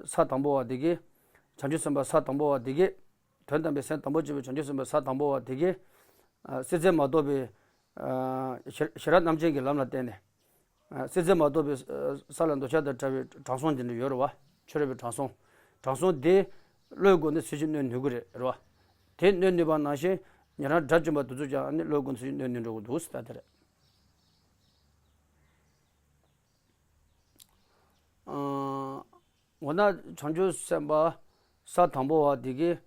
ས་དང་པོ་བ་དེ་གིས། བྱང་ཆུབ་སེམས་དཔའ་ས་དང་པོ་བ་དེ་གིས། དོན་དམ་པའི་སེམས་དང་པོར་གྱུར་པའི་བྱང་ཆུབ་སེམས་དཔའ་ས་དང་པོ་བ་དེ་གིས། སྲིད་རྩེར་མ་གཏོགས་པའི། ཤེས་ཤེས་རབ་རྣམ་ཅན་གྱི་ལམ་ལ་བརྟེན་ནས། སྲིད་རྩེ་མ་གཏོགས་པའི་ས་ལ་འདོད་ཆགས་དང་བྲལ་བའི་དྲང་སྲོང་འདི་འདྲ་ཡོད་རེད་བ། ཆོས་རབ་པའི་དྲང་སྲོང་། དྲང་སྲོང་དེ་བློའི་སྒོ་ནས་ཚུལ་བཞིན་གནོན་ནུས་ཀྱི་རེད་རེད་བ། དེ་གནོན་ནུས་པ་ནང་བཞིན་ཉན་རང་དགྲ་བཅོམ་པ་དེ་ཚོ་ཀྱང་ནི་བློའི་སྒོ་ནས་ཚུལ་བཞིན་གནོན་ནུས་འགྲོ་གི་འདུག་ཟེར་ད་དེ་རེད། འོ་ན་བྱང་ཆུབ་སེམས་དཔའ་ས་དང་པོ་བ་དེ་གིས།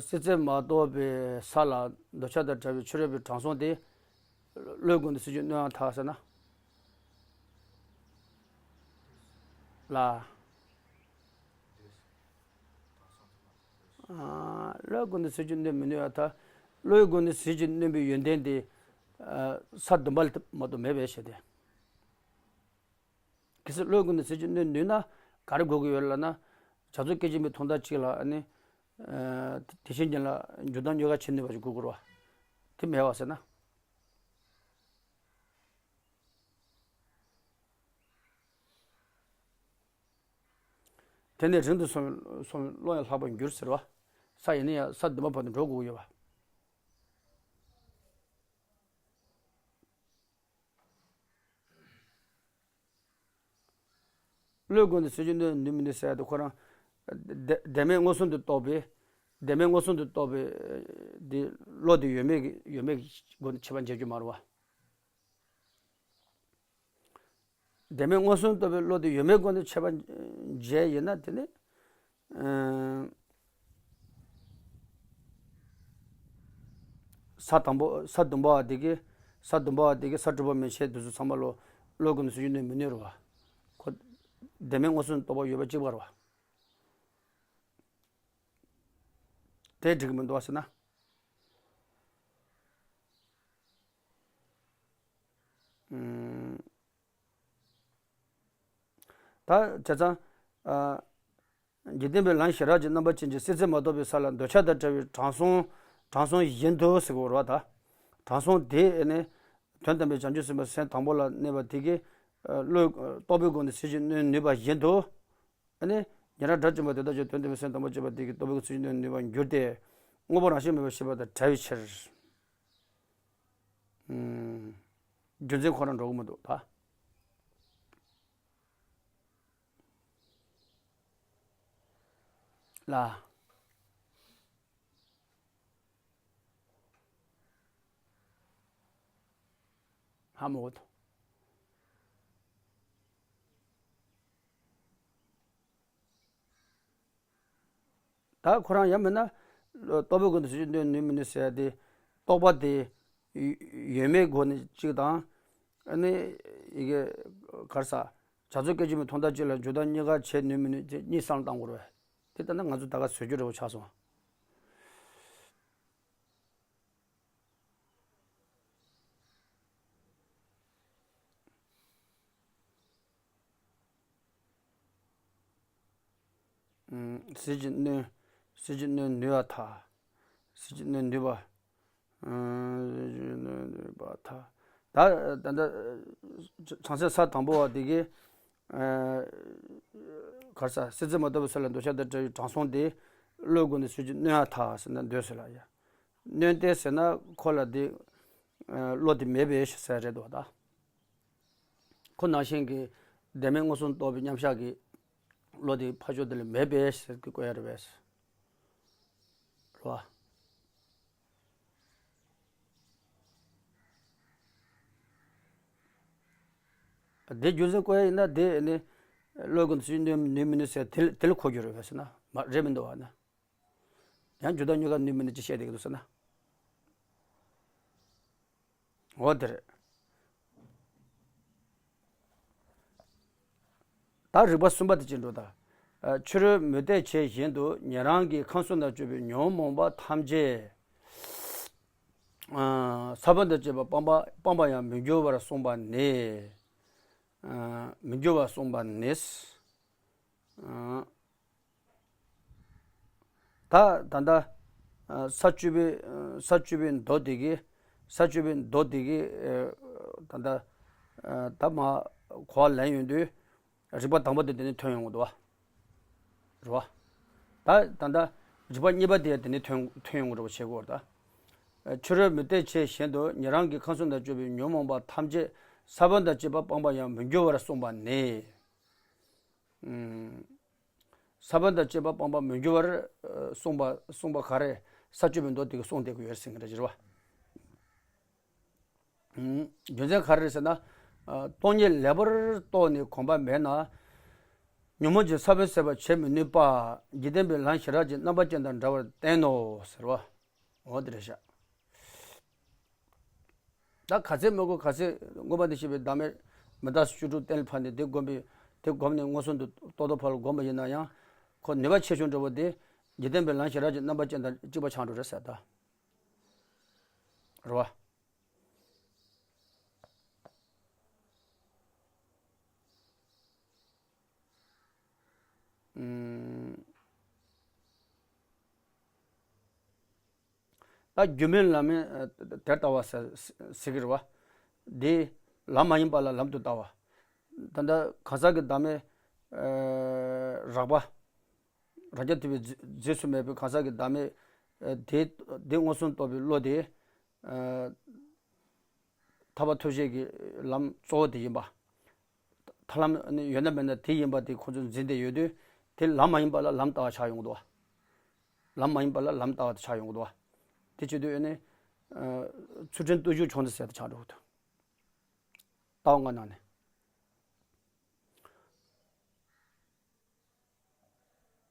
སྲིད་རྩེ་མ་གཏོགས་པའི་ས་ལ་འདོད་ཆགས་དང་བྲལ་བའི་ཆོས་རབ་པའི་དྲང་སྲོང་དེ། བློའི་སྒོ་ནས་ཚུལ་བཞིན་གནོན་ཡང་ཐག་ཟེར་ན། ལ། བློའི་སྒོ་ནས་ཚུལ་བཞིན་གནོན་མི་ནུས་ཡང་ཐག། བློའི་སྒོ་ནས་ཚུལ་བཞིན་གནོན་པའི་ཡོན་ཏན་དེ། ས་བདུན་པ་ལ་མ་གཏོགས་མེད་པའི་ཕྱིར་ཏེ། གལ་སྲིད་བློའི་སྒོ་ནས་ཚུལ་བཞིན་གནོན་ནུས་ན་ག་རེ་དགོས་ཀྱི་ཡོད་ལབ་ན། བྱ་རྫོགས་སྐད་ཅིག་མའི་དོན་དག་གཅིག་ལ་ཨ་ནི། དེ་བཞིན་ཉིད་ལ་འཇུག་ལྡོག་གཉིས་ཀ་བྱེད་ནུས་པ་ཞིག་དགོས་ཀྱི་རེད་བ། དེ་མེད་པ་ཟེར་ན། དེ་ནས་རིང་དུ་སོང་བའི་སོང་བའི་བློ་ཡང་ལྷག་པར་འགྱུར་ཟེར་བ། ས་ཡིན་ན་ཡང་ས་བདུན་པ་བར་དུ་འགྲོ་དགོས་ཀྱི་ཡོད་པ། བློའི་སྒོ་ནས་ཚུལ་བཞིན་གནོན་ནུས་མི་ནུས་ཟེར་ཡ་དེ་ཁོ་རང་། བདེ་བདེན་མེད་མངོན་སུམ་དུ་རྟོགས་པའི། བདེན་མེད་མངོན་སུམ་དུ་རྟོགས་པའི། དེ་བློ་དེ་ཡོད་མེད་ཀྱི་ཡོད་མེད་ཀྱི་སྒོ་ནས་ཁྱད་པར་འབྱེད་རྒྱུ་མ་རེད་བ། བདེན་མེད་མངོན་སུམ་རྟོགས་པའི་བློ་དེ་ཡོད་མེད་སྒོ་ནས་ཁྱད་པར་འབྱེད་ཡིན་ན་དེ་ནི། ས་དང་པོ་ས་བདུན་པ་བ་དེ་གིས། ས་བདུན་པ་བ་དེ་གིས་ས་དྲུག་པ་མན་ཆད་དེ་ཚོ་ཚང་མ་ལོ་བློའི་སྒོ་ནས་ཚུལ་བཞིན་གནོན་མི་ནུས་རེད་བ། ཁོ། བདེན་མེད་མངོན་སུམ་རྟོགས་པ་ཡོད་པ་གཅིག་པ་རེད་བ། དེ་འགྲིག་གི་མི་འདུག་བ་ཟེར་ན། ཨུམ། ད་བྱས་ཙང་། ཨ། འཇིག་རྟེན་པའི་ལམ་ཞི་རགས་ཀྱི་རྣམ་པ་ཅན་གྱི་སྲིད་རྩེ་མ་གཏོགས་པའི་ས་ལ་འདོད་ཆགས་དང་བྲལ་བའི་དྲང་སྲོང་། དྲང་སྲོང་བཞིན་དུ་ཟེར་དགོས་རེད་བ་ད། དྲང་སྲོང་དེ་ནི། དོན་དམ་པའི་བྱང་ཆུབ་སེམས་དཔའ་སེམས་དང་པོ་ལ་གནས་པ་དེ་གིས། བློའི་རྟོགས་པའི་སྒོ་ནས་ཚུལ་བཞིན་གནོན་ནུས་པ་བཞིན་དུ། ཨ་ནི། ཉན་རང་དགྲ་བཅོམ་པ་དེ་དག་ཀྱང་དོན་དམ་པའི་སེམས་དང་པོར་གྱུར་པ་དེ་གིས་རྟོགས་པའི་སྒོ་ནས་ཚུལ་བཞིན་གནོན་ནུས་པར་འགྱུར་ཏེ། དངོས་པོ་རང་བཞིན་མེད་པར་ཤེས་པ་དང་བྲལ་བའི་ཕྱིར། ཨུམ། རྒྱུ་མཚན་ཁོ་རང་འགྲོ་གི་མི་འདུག་ད། ལ། ཧ་མ་གོ་ཐོ། ད་ཁོ་རང་ཡང་མིན་ན། རྟོགས་པའི་སྒོ་ནས་ཚུལ་བཞིན་གནོན་ནུས་མི་ནུས་ཟེར་ཡ་དེ། རྟོགས་པ་དེ། ཡོད་མེད་སྒོ་ནས་གཅིག་དང་། ཨ་ནི། ཡི་གེ་གར་ས། བྱ་རྫོགས་སྐད་ཅིག་མའི་དོན་དག་གཅིག་ལ་འཇུག་ལྡོག་གཉིས་ཀ་བྱེད་ནུས་མི་ནུས་དེ་གཉིས་བསམ་བློ་བཏང་དགོས་རེད། དེ་ལྟ་ན་ང་ཚོ་ད་ག་བཟོ་རྒྱུ་རེ་བ་ཆགས་སོང་། ཟིལ་གྱིས་གནོན། ཟིལ་གྱིས་གནོན་ནུས་པར་ཐལ། ཟིལ་གྱིས་གནོན་ནུས་པ། ནུས་པར་ཐལ། ད་ད་ལྟ་བྱང་སེམས་ས་དང་པོ་བ་དེ་གིས། གར་ས་སྲིད་རྩེ་མ་གཏོགས་པའི་ས་ལ་འདོད་ཆགས་དང་བྲལ་བའི་དྲང་སྲོང་དེ། བློའི་སྒོ་ནས་ཚུལ་གྱིས་གནོན་ཡང་ཐལ་ཟེར་ན་འདོད་ཟེར་ལ་ཡ། གནོན་ཏེ་ཟེར་ན་ཁོ་ལ་དེ། བློ་དེ་མེད་པའི་ཕྱིར་ཟེར་རེད་དོ་ད། ཁོ་ནང་བཞིན་གྱི། བདེན་མེད་མངོན་སུམ་རྟོགས་པའི་མཉམ་གཞག་གི་བློ་དེ་ཕར་ཕྱོགས་དེ་ལ་མེད་པས་ཟེར་གྱི་བཀོད་ཡ་རེད་པས། རེད་བ། དེ་རྒྱུ་མཚན་བཀོད་ཡ་ཡིན་ན་དེ་ནི་བློའི་སྒོ་ནས་ཚུར་གནོན་ནུས་མི་ནུས་ཟེར་དེ་དེ་ལ་གོ་རྒྱུ་རེད་པས་ཟེར་ན་མ་རེད་མི་འདུག་བ་ན། ཡང་རྒྱུ་དང་རྙོག་དྲ་ནུས་མི་ནུས་ཅི་བཤད་བསྡད་ཀྱི་འདུག་ཟེར་ན། འོ་དེ་རེད། ད་རིགས་པ་གསུམ་པ་དེ་ཅི་འགྲོ་ད། ཨ། ཕྱི་རོལ་མུ་སྟེགས་བྱེད་བཞིན་དུ་ཉན་རང་གི་ཁམས་གསུམ་དང་སྤྱོད་པའི་ཉོན་མོངས་པ་ཐམས་ཅད། ཨ། ས་བོན་དང་བཅས་པ་སྤངས་པ་སྤངས་པ་ཡང་མི་འགྱུར་བར་གསུངས་པ་ནི། ཨ། མི་འགྱུར་བར་གསུངས་པ་ནི། ཨ། ད་ད་ལྟ་ས་བཅུ་པའི་ས་བཅུ་པའི་མདོ་དེ་གི་ས་བཅུ་པའི་མདོ་དེ་གི་ད་ལྟ་ད་མ་གོ་བ་ལེན་ཡོང་དུས་རིགས་པ་དང་པོ་དེ་དེ་ནས་ཐོན་ཡོང་གི་འདུག་བ། རེད་བ། ད་ད་ལྟ་རིགས་པ་གཉིས་པ་དེ་དེ་ནས་ཐོན་ཐོན་ཡོང་གི་རེད་བ། བྱེད་དགོས་རེད་ད། ཕྱི་རོལ་མུ་སྟེགས་བྱེད་བཞིན་དུ་ཉན་རང་གི་ཁམས་གསུམ་དང་སྤྱོད་པའི་ཉོན་མོངས་པ་ཐམས་ཅད་ས་བོན་དང་བཅས་པ་སྤངས་པ་ཡང་མི་འགྱུར་བར་གསུངས་པ་ནི། ས་བོན་དང་བཅས་པ་སྤངས་པ་མི་འགྱུར་བར་གསུངས་པ་གསུངས་པ་ག་རེ་ས་བཅུ་པའི་མདོ་དེ་གིས་གསུངས་བསྡད་ཀྱི་ཡོད་ཟེར་གྱི་རེད་བ། རྒྱུ་མཚན་ག་རེ་རེད་ཟེར་ན། སྟོང་ཉིད་ལེགས་པར་རྟོགས་ནས་གོམས་པ་མེད་ན། ཉོན་མོངས་ཀྱི་ས་བོན་ཟད་པར་བྱེད་མི་ནུས་པ། འཇིག་རྟེན་པའི་ལམ་ཞི་རགས་ཀྱི་རྣམ་པ་ཅན་དང་འདྲ་བར་བསྟན་ནོ་ཟེར་བ། འོ་དེ་རེད་ཤག་ད་ག་ཚད་མི་དགོས་ག་ཚད་མངོན་པ་འདི་ཤེས་པའི་བདག་མེད་མི་རྟག་སོགས་བཅུ་དྲུག་གཏན་ལ་ཕབ་ནས་དེ་བསྒོམས་པའི་དེ་བསྒོམས་ནས་མངོན་སུམ་དུ་རྟོགས་རྟོགས་ཕར་ལ་བསྒོམས་པ་ཡིན་ན་ཡང་ཁོ་ནུས་པ་ཆེ་ཆུང་འདྲ་བོ་དེ་འཇིག་རྟེན་པའི་ལམ་ཞི་རགས་ཀྱི་རྣམ་པ་ཅན་དང་གཅིག་པ་ཆགས་འགྲོ་རེད་ཟེར་ད། རེད་བ། ཨུམ། ད་སྒྱུ་མའི་ལམ་ཡིན་དེར་ལྟ་བ་ཟེར་ཟེར་གྱི་རེད་བ། འདི་ལམ་མ་ཡིན་པ་ལ་ལམ་དུ་ལྟ་བ། ད་ལྟ་གང་ཟག་གི་བདག་མེད་རགས་པ། རང་རྐྱ་ཐུབ་པའི་རྫས་རྫས་སུ་མེད་པའི་གང་ཟག་གི་བདག་མེད་དེ་དེ་མངོན་སུམ་རྟོགས་པའི་བློ་དེ། ཐར་པ་ཐོབ་བྱེད་ཀྱི་ལམ་གཙོ་བོ་དེ་ཡིན་པ། ཐར་ལམ་ནི་ཡོད་ན་མེད་ན་དེ་ཡིན་པ་དེ་ཁོ་ཚོས་འཛིན་བསྡད་ཡོད་དུས་དེ་ལམ་མ་ཡིན་པ་ལ་ལམ་ལྟ་བ་ཆགས་ཡོང་གི་འདུག་བ། ལམ་མ་ཡིན་པ་ལ་ལམ་ལྟ་བ་དེ་ཆགས་ཡོང་གི་འདུག་བ། དེ་བྱེད་དུས་ཨ་ནི། ཚུལ་ཁྲིམས་བརྟུལ་ཞུགས་ཆུང་དུ་ཟད་དུ་ཆགས་འགྲོ་གི་འདུག་ལྟ་བ་ལྔ་ནང་ནས།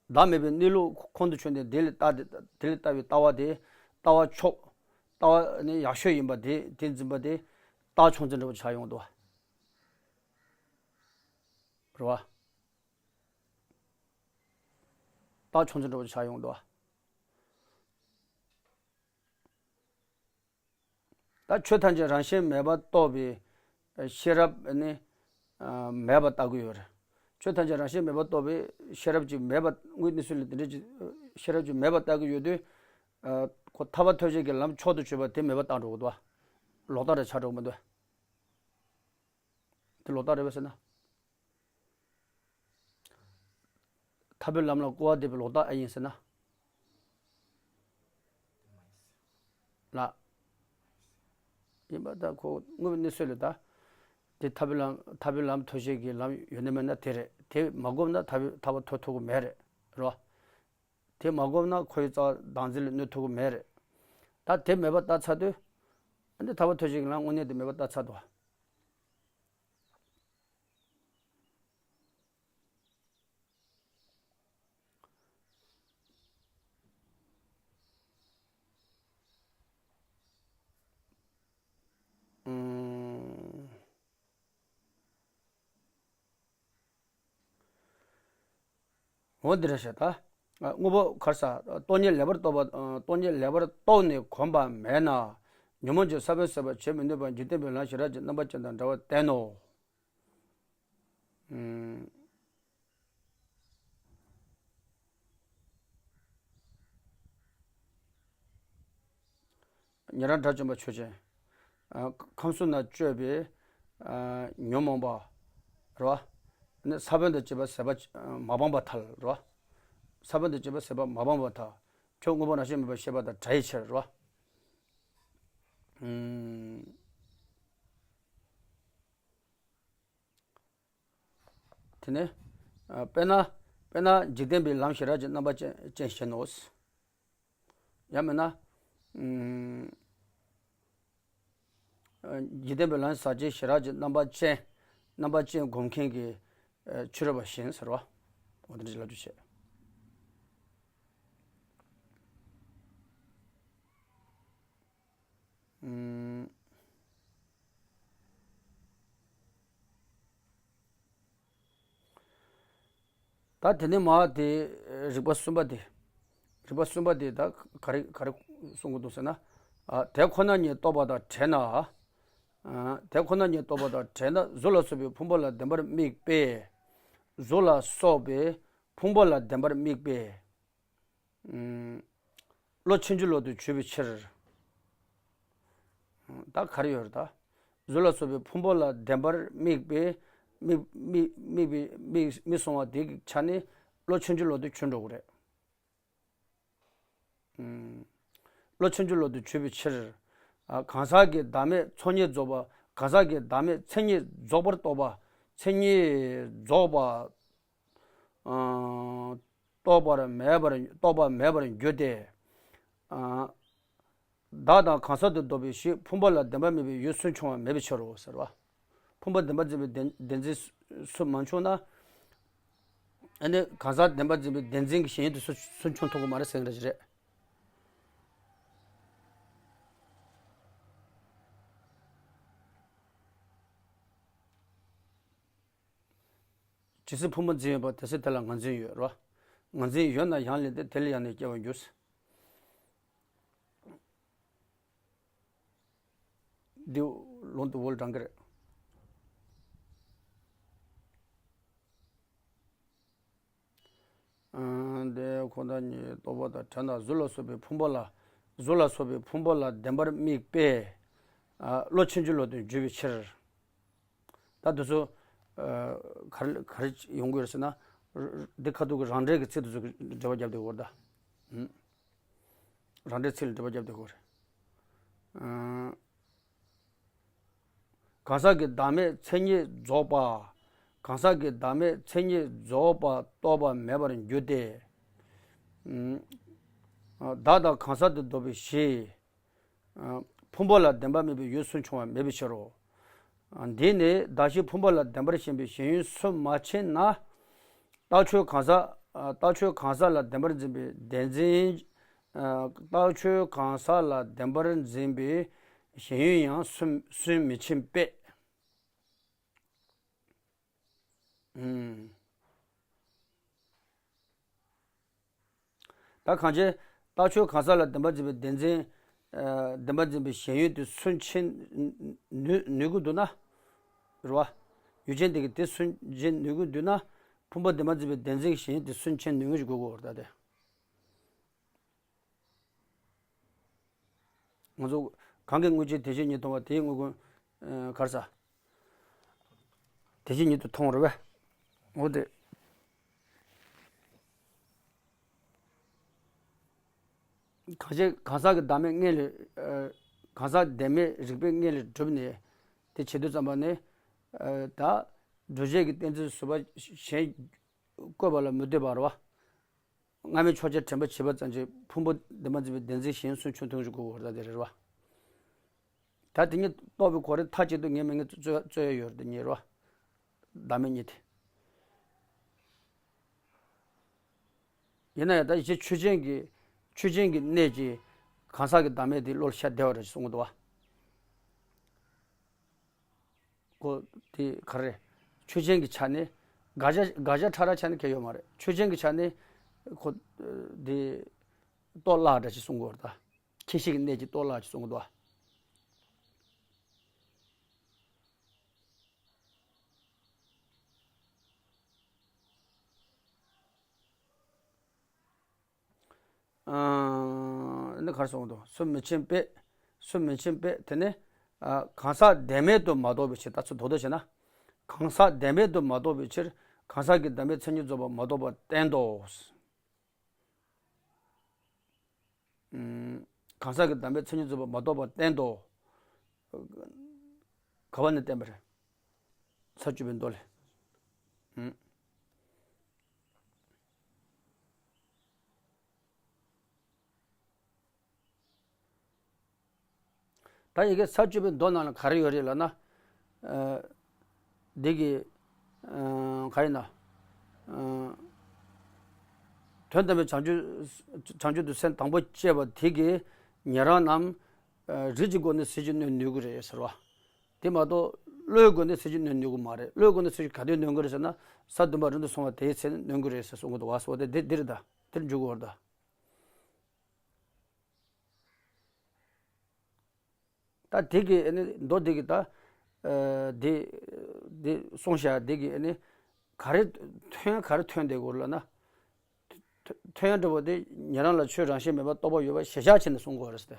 བདག་མེད་པའི་གནས་ལུགས་ཁོང་དུ་ཆུད་ནས་དེ་ལ་ལྟ་དེ་ལ་ལྟ་བའི་ལྟ་བ་དེ་ལྟ་བ་མཆོག་ལྟ་བ་ནི་ཡག་ཤོས་ཡིན་པ་དེ་དེ་འཛིན་པ་དེ་རྟགས་ཆུང་ཙམ་འདྲ་བོ་ཆགས་ཡོང་འདུག་བ། རེད་བ། རྟགས་ཆུང་ཙམ་འདྲ་བོ་ཆགས་ཡོང་འདུག་བ། ད་ཆོས་ཐམས་ཅད་རང་བཞིན་མེད་པར་རྟོགས་པའི་ཤེས་རབ་ནི་མེད་པར་བལྟ་གི་ཡོད་རེད། ཆོས་ཐམས་ཅད་རང་བཞིན་མེད་པར་རྟོགས་པའི་ཤེས་རབ་ཅིག་མེད་པ་དངོས་གནས་སུ་ལ་དེ་འདྲ་ཅིག་ཤེས་རབ་ཅིག་མེད་པར་བལྟ་གི་ཡོད་དུས། ཁོ་ཐར་པ་ཐོབ་བྱེད་ཀྱི་ལམ་མཆོག་ཏུ་གྱུར་པ་དེ་མེད་པར་བཏང་འགྲོ་གི་འདུག་བ། ལོག་ལྟ་རེ་ཆགས་འགྲོ་གི་མི་འདུག་དེ་ལོག་ལྟ་རེད་པས་ཟེར་ན། ཐར་པའི་ལམ་ལ་སྐུར་བ་འདེབས་པའི་ལོག་ལྟ་ཨེ་ཡིན་ཟེར་ན། ལགས། ཡིན་པ་ད་ཁོ་དངོས་པོའི་གནས་ཚུལ་ལ་ད། དེ་ཐར་པའི་ལམ་ཐར་པའི་ལམ་ཐོབ་བྱེད་ཀྱི་ལམ་ཡོད་ན་མེད་ན་དེ་རེད། དེ་མ་བསྒོམས་ན་ཐར་པའི་ཐར་པ་ཐོབ་ཐུབ་ཀྱི་མེད་རེད། རེད་བ། དེ་མ་བསྒོམས་ན་ཁོ་ཡི་རྩ་བ་བདག་འཛིན་ལ་གནོད་ཐུབ་ཀྱི་མེད་རེད། ད་དེ་མེད་པ་ལྟ་ཚར་དུས། ཨ་ནི་ཐར་པ་ཐོབ་བྱེད་ཀྱི་ལམ་དངོས་གནས་དེ་མེད་པ་ལྟ་ཚར་འདུག་བ། ཨུམ། འོ་འདི་རེད་ཤག་ད། དངོས་པོ་ག་རེ་ཟ། སྟོང་ཉིད་ལེགས་པར་རྟོགས་པ། སྟོང་ཉིད་ལེགས་པར་རྟོགས་ནས་གོམས་པ་མེད་ན། ཉོན་མོངས་ཀྱི་ས་བོན་ཟད་པར་བྱེད་མི་ནུས་པ་འཇིག་རྟེན་པའི་ལམ་ཞི་རགས་ཀྱི་རྣམ་པ་ཅན་དང་འདྲ་བར་བསྟན་ནོ། ཨུམ། ཉན་རང་དགྲ་བཅོམ་པ་ཆོས་ཅན། ཨ། ཁམས་གསུམ་ན་སྤྱོད་པའི། ཨ། ཉོན་མོངས་པ། རེད་བ། ནི་ས་བོན་དང་བཅས་པ་ཟད་པ་མ་སྤངས་པར་ཐལ། རེད་བ། ས་བོན་དང་བཅས་པ་ཟད་པ་མ་སྤངས་པར་ཐལ། ཁྱོད་དངོས་པོ་རང་བཞིན་མེད་པར་ཤེས་པ་དང་བྲལ་བའི་ཕྱིར། རེད་བ། ཨུམ། དེ་ནས་དཔེར་ན་དཔེར་ན་འཇིག་རྟེན་པའི་ལམ་ཞེས་རབ་ཀྱི་རྣམ་པ་ཅན་ཅན་བཞིན་ནོ། ཡང་མིན་ན། འཇིག་རྟེན་པའི་ལམ་ཟག་བཅས་ཞེས་རབ་ཀྱི་རྣམ་པ་ཅན། རྣམ་པ་ཅན་སྒོམ་མཁན་གྱི་ཕྱི་རོལ་པ་བཞིན་ཟེར་བ། འོ་དེ་འདྲ་ལབ་རྒྱུ་བྱས། ད་དེ་ནས་མར་དེ་རིགས་པ་གསུམ་པ་དེ། རིགས་པ་གསུམ་པ་དེ་ད་ག་རེ་ག་རེ་གསུང་གི་འདུག་ཟེར་ན། དེ་ཁོ་ན་ཉིད་རྟོགས་པ་དང་བྲལ་ན། དེ་ཁོ་ན་ཉིད་རྟོགས་པ་དང་བྲལ་ན་གཟུགས་ལ་སོགས་པའི་ཕུང་པོ་ལ་བདེན་པར་དམིགས་པས། གཟུགས་ལ་སོགས་པའི་ཕུང་པོ་ལ་བདེན་པར་དམིགས་པས། བློ་ཕྱིན་ཅི་ལོག་ཏུ་གྱུར་པའི་ཕྱིར། ད་ག་རེ་ཡོད་རེད་ད། གཟུགས་ལ་སོགས་པའི་ཕུང་པོ་ལ་བདེན་པར་དམིགས་པའི་དམིགས་དམིགས་དམིགས་པའི་དམིགས་དམིགས་སོང་བ་དེ་གི་ཆ་ནས་བློ་ཕྱིན་ཅི་ལོག་ཏུ་གྱུར་འགྲོ་གི་རེད། བློ་ཕྱིན་ཅི་ལོག་ཏུ་གྱུར་པའི་ཕྱིར། གང་ཟག་གི་བདག་མེད་ཚོགས་གཉིས་རྫོགས་པ། གང་ཟག་གི་བདག་མེད་མཚན་ཉིད་རྫོགས་པར་རྟོགས་པ། མཚན་ཉིད་རྫོགས་པ། རྟོགས་པར་མེད་པར་རྟོགས་པ་མེད་པར་འགྱུར་ཏེ། བདག་དང་གང་ཟག་ཏུ་ལྡོག་པའི་གཞི་ཕུང་པོ་ལ་བདེན་པ་དམིགས་པའི་ཡུལ་སུན་ཕྱུང་བ་མེད་པའི་ཕྱིར་རོ་ཟེར་བ། ཕུང་པོ་བདེན་པར་འཛིན་པའི་བདེན་བདེན་འཛིན་སུ་མ་བྱུང་ན། ཨ་ནི་གང་ཟག་བདེན་པར་འཛིན་པའི་བདེན་འཛིན་གྱི་ཞེན་ཡུལ་དེ་སུ་སུན་ཕྱུང་ཐུབ་ཀྱི་མ་རེད་ཟེར་གྱི་རེད། ཇི་སྲིད་ཕུང་པོ་འཛིན་ཡོད་པ་དེ་སྲིད་དེ་ལ་ངར་འཛིན་ཡོད་རེད་བ། ངར་འཛིན་ཡོད་ན་ཡང་ལས་དེ་དེ་ལས་ཡང་ནས་སྐྱེ་བར་འགྱུར། འདི་ལུང་དུ་འོལ་དྲང་གི་རེད། འདི་ཁོ་ན་ཉིད་རྟོགས་པ་དང་བྲལ་ན་གཟུགས་ལ་སོགས་པའི་ཕུང་པོ་ལ། གཟུགས་ལ་སོགས་པའི་ཕུང་པོ་ལ་བདེན་པར་དམིགས་པས། བློ་ཕྱིན་ཅི་ལོག་ཏུ་གྱུར་པའི་ཕྱིར། ད་དེ་ཚོ་ག་རེ་ག་རེ་ཡོང་གི་ཡོད་ཟེར་ན། འདི་ཁ་ཐུག་གི་རང་འགྲེལ་གྱི་ཚིག་དེ་ཚོ་གི་འགྲེལ་པ་བརྒྱབ་བསྡད་ཡོད་རེད་ད། རང་འགྲེལ་ཚིག་ལ་འགྲེལ་པ་བརྒྱབ་བསྡད་ཡོད་རེད། གང་ཟག་གི་བདག་མེད་མཚན་ཉིད་རྫོགས་པ། གང་ཟག་གི་བདག་མེད་མཚན་ཉིད་རྫོགས་པ་རྟོགས་པ་མེད་པར་འགྱུར་ཏེ། བདག་དང་གང་ཟག་ཏུ་ལྡོག་པའི་གཞི། ཕུང་པོ་ལ་བདེན་པ་དམིགས་པའི་ཡུལ་སུན་ཕྱུང་བ་མེད་པའི་ཕྱིར་རོ། འདི་ནི་གདགས་གཞི་ཕུང་པོ་ལ་བདེན་པར་ཞེན་པའི་ཞེན་ཡུལ་སུན་མ་ཕྱུང་ན། རྟགས་ཆོས་གང་ཟག་རྟགས་ཆོས་གང་ཟག་ལ་བདེན་པར་འཛིན་པའི་བདེན་འཛིན། རྟགས་ཆོས་གང་ཟག་ལ་བདེན་པར་འཛིན་པའི་ཞེན་ཡུལ་ཡང་སུན་སུན་མི་ཕྱུང་པས། ད་གང་ཅི། རྟགས་ཆོས་གང་ཟག་ལ་བདེན་པར་འཛིན་པའི་བདེན་འཛིན། བདེན་པར་འཛིན་པའི་ཞེན་ཡུལ་དེ་སུན་ཕྱུང་ནུས་ནུས་ཀྱི་འདུག་ན། རེད་བ། ཡུལ་ཅན་དེ་གིས་དེ་སུན་ཕྱུང་ནུས་ཀྱི་འདུག་ན། ཕུང་པོ་བདེན་པར་འཛིན་པའི་བདེན་འཛིན་གྱི་ཞེན་ཡུལ་དེ་སུན་ཕྱུང་ནུས་ཀྱི་དགོས་ཀྱི་ཡོད་རེད་ད་དེ། ང་ཚོ་གང་གིས་དངོས་གཞི་དེ་བཞིན་ཉིད་མཐོང་བ་དེའི་དངོས་ཀུན། ག་རེ་ཟ། དེ་བཞིན་ཉིད་དུ་མཐོང་རེད་བས། འོ་དེ། གང་ཞིག་གང་ཟག་གི་བདག་མེད་དངོས་ལས། གང་ཟག་བདེན་མེད་རིགས་པས་དངོས་ལས་གྲུབ་ནས། དེ་བྱེད་དུས་ཙམ་པ་ནི། ད་སྒྲུབ་བྱེད་ཀྱི་གཏན་ཚིགས་ཟུར་པ་གཞན་བཀོད་པ་ལ་མི་ལྟོས་པར་བ། སྔ་མའི་ཕྱོགས་ཆ་དྲན་པ་བྱེད་པ་ཙམ་གྱིས་ཕུང་པོ་བདེན་པར་འཛིན་པའི་བདེན་འཛིན་གཞན་སུན་ཕྱུང་ཐུབ་ཀྱི་དགོས་པ་རེད་ད་དེ་རེད་བ། ད་དེ་ཉིད་རྟོགས་པའི་གོ་རིམ་མཐའ་གཅིག་ཏུ་ངེས་མེད་ངེས་རྩོད་རྩོད་ཡ་ཡོད་རེད་དེ་ཉིད་རེད་བ། བདག་མེད་གཉིས་དེ། ཡིན་ན་ཡང་ད་ཡིད་ཆེས་ཆོས་ཅན་གྱི་ཆོས་ཅན་གྱི་གནད་ཀྱིས་གང་ཟག་གི་བདག་མེད་དེ་བློ་ལ་ཤར་བདེ་བ་རེད་ཅེས་གསུང་གི་འདུག་བ། ཁོ་དེ་ག་རེ། ཆོས་ཅན་གྱི་ཆ་ནས། དགག་བྱ་དགག་བྱ་ཕྲ་རགས་ཆ་ནས་གལ་ཡོད་མ་རེད། ཆོས་ཅན་གྱི་ཆ་ནས་ཁོ་དེ་རྟོགས་སླ་འདྲ་ཞིག་གསུང་གི་ཡོད་རེད་ད། ཁྱད་གཞི་གི་གནད་ཀྱིས་རྟོགས་སླ་ཞིག་གསུང་གི་འདུག་བ། ཨ་ནི་ག་རེ་གསུངས་འདུག་སུན་མི་ཕྱུང་པས། སུན་མི་ཕྱུང་པས་དེ་ནི། ཨ་གང་ཟག་བདེན་མེད་དུ་མ་རྟོགས་པའི་ཕྱིར། ད་ཚུར་དོགས་དོགས་བྱས་ན། གང་ཟག་བདེན་མེད་དུ་མ་རྟོགས་པའི་ཕྱིར། གང་ཟག་གི་བདག་མེད་མཚན་ཉིད་རྫོགས་པ་མ་རྟོགས་པར་བསྟན་ཏོ། ཨུམ། གང་ཟག་གི་བདག་མེད་མཚན་ཉིད་རྫོགས་པ་མ་རྟོགས་པར་བསྟན་ཏོ། ག་བ་ནས་བསྟན་པ་རེད། ས་བཅུ་པའི་མདོ་ལས། ཨུམ། ད་ཡི་གེ་ས་བཅུ་པའི་མདོ་ནང་ལ་ག་རེ་ཡོད་རེད་ལབ་ན། ཨ། འདི་གི། ཨ། ག་ཡིན་ན། ཨ། དོན་དམ་པའི་བྱང་ཆུབ། བྱང་ཆུབ་ཏུ་སེམས་དང་པོ་བསྐྱེད་པ་དེ་གིས་ཉན་རང་རྣམས། ཨ། རིགས་ཀྱི་སྒོ་ནས་ཟིལ་གྱིས་གནོན་ནུས་ཀྱི་རེད་ཟེར་བ། དེ་མ་གཏོགས་བློའི་སྒོ་ནས་ཟིལ་གྱིས་གནོན་ནུས་ཀྱི་མ་རེད། བློའི་སྒོ་ནས་ཟིལ་གྱིས་ག་དུས་གནོན་གྱི་རེད་ཟེར་ན། ས་བདུན་པ་རིང་དུ་སོང་བ་དེའི་ཚེ་ནས་གནོན་གྱི་རེད་ཟེར་གསུང་གི་འདུག་བ། སོ་དེ་འདི་འདིར་ད་འདིར་འཇུག་གི་བར་ད། ད་དེ་གི་ཨ་ནི་མདོ་དེ་གི་ད། ཨ། དེ་དེ་གསུངས་བཞག་དེ་གི་ཨ་ནི་ག་རེ་ཐོན་ག་རེ་ཐོན་བསྡད་དགོས་ལབ་ན། ཐོན་ཡ་འདྲ་པོ་དེ་ཉན་རང་ལ་ཆོས་རང་བཞིན་མེད་པར་རྟོགས་པ་ཡོད་པ་གཞིར་བཞག་བྱས་ནས་གསུང་དགོས་རེད་ཟེར་ཏེ།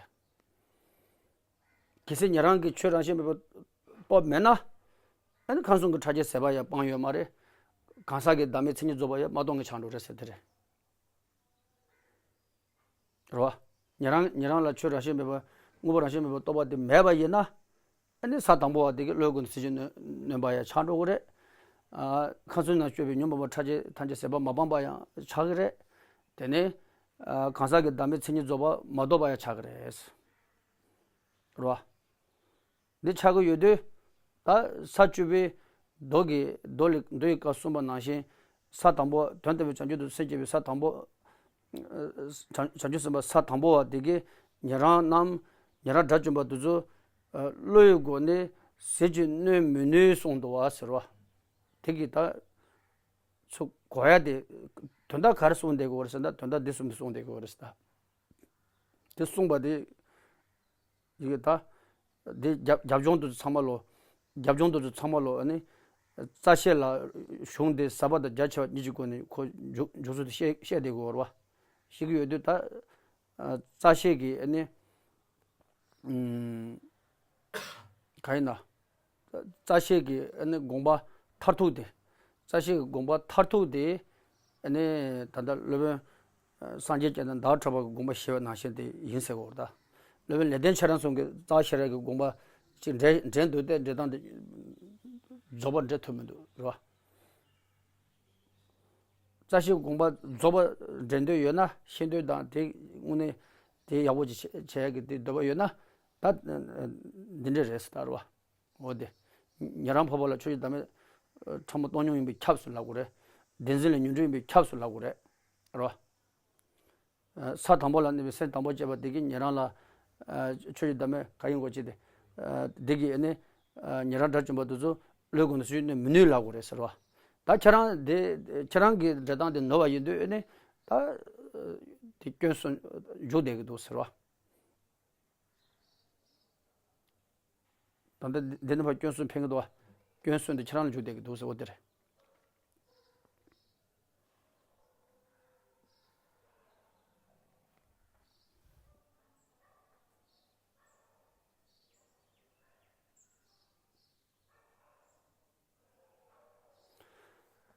གལ་སྲིད་ཉན་རང་གིས་ཆོས་རང་བཞིན་མེད་པར་རྟོགས་མེད་ན། ཨ་ནི་ཁམས་གསུམ་གྱི་ཕྲ་རྒྱས་ཟད་པ་ཡང་སྤང་ཡོད་མ་རེད། གང་ཟག་གི་བདག་མེད་མཚན་ཉིད་རྫོགས་པ་ཡང་མ་རྟོགས་མཁན་ཆགས་འགྲོ་རེད་ཟེར་དེ་རེད། རེད་བ། ཉན་རང་ཉན་རང་ལ་ཆོས་རང་བཞིན་མེད་པ། དངོས་པོ་རང་བཞིན་མེད་པར་རྟོགས་པ་དེ་མེད་པ་ཡིན་ན། ཨ་ནི་ས་དང་པོ་བ་དེ་གི་བློའི་སྒོ་ནས་ཟིལ་གྱིས་གནོན་གནོན་པ་ཡང་ཆགས་འགྲོ་གི་རེད། ཨ། ཁམས་གསུམ་ན་སྤྱོད་པའི་ཉོན་མོངས་པ་ཕྲ་རྒྱས་ཐམས་ཅད་ཟད་པ་མ་སྤངས་པ་ཡང་ཆགས་ཀྱི་རེད། དེ་ནས། ཨ། གང་ཟག་གི་བདག་མེད་མཚན་ཉིད་རྫོགས་པ་མ་རྟོགས་པ་ཡང་ཆགས་ཀྱི་རེད། རེད་བ། འདི་ཆགས་ཀྱི་ཡོད་དུས། ད་ས་བཅུ་པའི་མདོ་གི་མདོ་ལས་མདོ་ཡི་བཀའ་གསུངས་པ་ནང་བཞིན། ས་དང་པོ་དོན་དམ་པའི་བྱང་ཆུབ་ཏུ་སེམས་བསྐྱེད་པའི་ས་དང་པོ། བྱང་བྱང་ཆུབ་སེམས་དཔའ་ས་དང་པོ་བ་དེ་གིས་ཉན་རང་རྣམས། ཉན་རང་དགྲ་བཅོམ་པ་དེ་ཚོ། བློའི་སྒོ་ནས་ཟིལ་གྱིས་གནོན་མི་ནུས་གསུངས་འདུག་བ་ཟེར་བ། དེ་གིས་ད་ཚུར་གོ་ཡ་དེ། དོན་དག་ག་རེ་གསུངས་བསྡད་ཀྱི་ཡོད་རེད་ཟེར་ན། དོན་དག་འདི་གསུངས་པས་གསུངས་བསྡད་ཀྱི་ཡོད་རེད་ཟེར་ད། དེ་གསུངས་པ་དེ། ཡི་གེ་ད། འདི་རྒྱབ་རྒྱབ་ལྗོངས་དེ་ཚོ་ཚང་མ་ལོ། རྒྱབ་ལྗོངས་དེ་ཚོ་ཚང་མ་ལོ། ཨ་ནི། རྩ་ཤེ་ལ་གཞུང་འདི་ཟབ་པ་དང་རྒྱ་ཆེ་བ་གཉིས་ཀྱི་སྒོ་ནས་ཁོ་འཇུག་འཇུག་ཚུལ་དེ་བཤད་བཤད་བསྡད་ཀྱི་ཡོད་རེད་བ། བཤད་ཀྱི་ཡོད་དུས་ད། རྩ་ཤེ་གི་ཨ་ནི། ཨུམ། ག་ཡིན་ན། རྩ་ཤེ་གི་ཨ་ནི་དགོངས་པ་མཐར་ཐུག་དེ། རྩ་ཤེ་གི་དགོངས་པ་མཐར་ཐུག་དེ། ཨ་ནི་ད་ལྟ་སློབ་དཔོན་སངས་རྒྱས་བསྐྱངས་དང་ཟླ་བ་གྲགས་པ་གི་དགོངས་པ་བཞེས་པ་ནང་བཞིན་དེ་ཡིན་ཟེར་གོ་ད། སློབ་དཔོན་ལེགས་ལྡན་ཁྱེད་རང་ཚོ་གི་རྩ་ཤེས་རབ་ཀྱི་དགོངས་པ་ཅིག་འགྲེལ་འགྲེལ་འདུག་སྟེ། འགྲེལ་སྟངས་དེ་རྫོགས་པ་འགྲེལ་ཐུབ་མི་འདུག་རེད་བ། རྩ་ཤེ་གི་དགོངས་པ་རྫོགས་པ་འགྲེལ་འདོད་ཡོད་ན། ཤེས་འདོད་དང་དེ་དངོས་གནས་དེ་ཡག་པོ་ཅིག་བྱེད་བྱེད་ཡག་གི་དེ་འདོད་པ་ཡོད་ན། ད་འདི་འདྲ་རེད་ཟེར་ད་རེད་བ། འོ་དེ། ཉན་རང་འཕགས་པ་ལ་ཆོས་ཀྱི་བདག་མེད་ཕྲ་མོ་སྟོང་ཉིད་ཡིན་པས་ཁྱབ་ཟེར་ལབ་དགོས་རེད། བདེན་འཛིན་ལ་ཉོན་སྒྲིབ་ཡིན་པས་ཁྱབ་ཟེར་ལབ་དགོས་རེད། རེད་བ། ས་དང་པོ་ལ་གནས་པའི་སེམས་དང་པོ་བསྐྱེད་པ་དེ་གིས་ཉན་རང་ལ། ཆོས་ཀྱི་བདག་མེད་ག་ཡིན་དགོས་ཅི་དེ། དེ་གིས་ནི། ཉན་རང་དགྲ་བཅོམ་པ་དེ་ཚོ་བློའི་སྒོ་ནས་ཟིལ་གྱིས་གནོན་མི་ནུས་ལབ་དགོས་རེད་ཟེར་བ། ད་ཁྱེད་རང་དེ་ཁྱེད་རང་གི་འགྲེལ་སྟངས་དེ་ནོར་བ་ཡིན་དུས་ནི། ད་དེ་སྐྱོན་སོན་འཇུག་བསྡད་ཀྱི་འདུག་ཟེར་བ། ད་ལྟ་འདི་ནས་ཕར་སྐྱོན་སོན་ཕན་གྱི་འདུག་བ། སྐྱོན་སོན་དེ་ཁྱེད་རང་ལ་འཇུག་བསྡད་ཀྱི་འདུག་ཟེར་བ་དེ་རེད།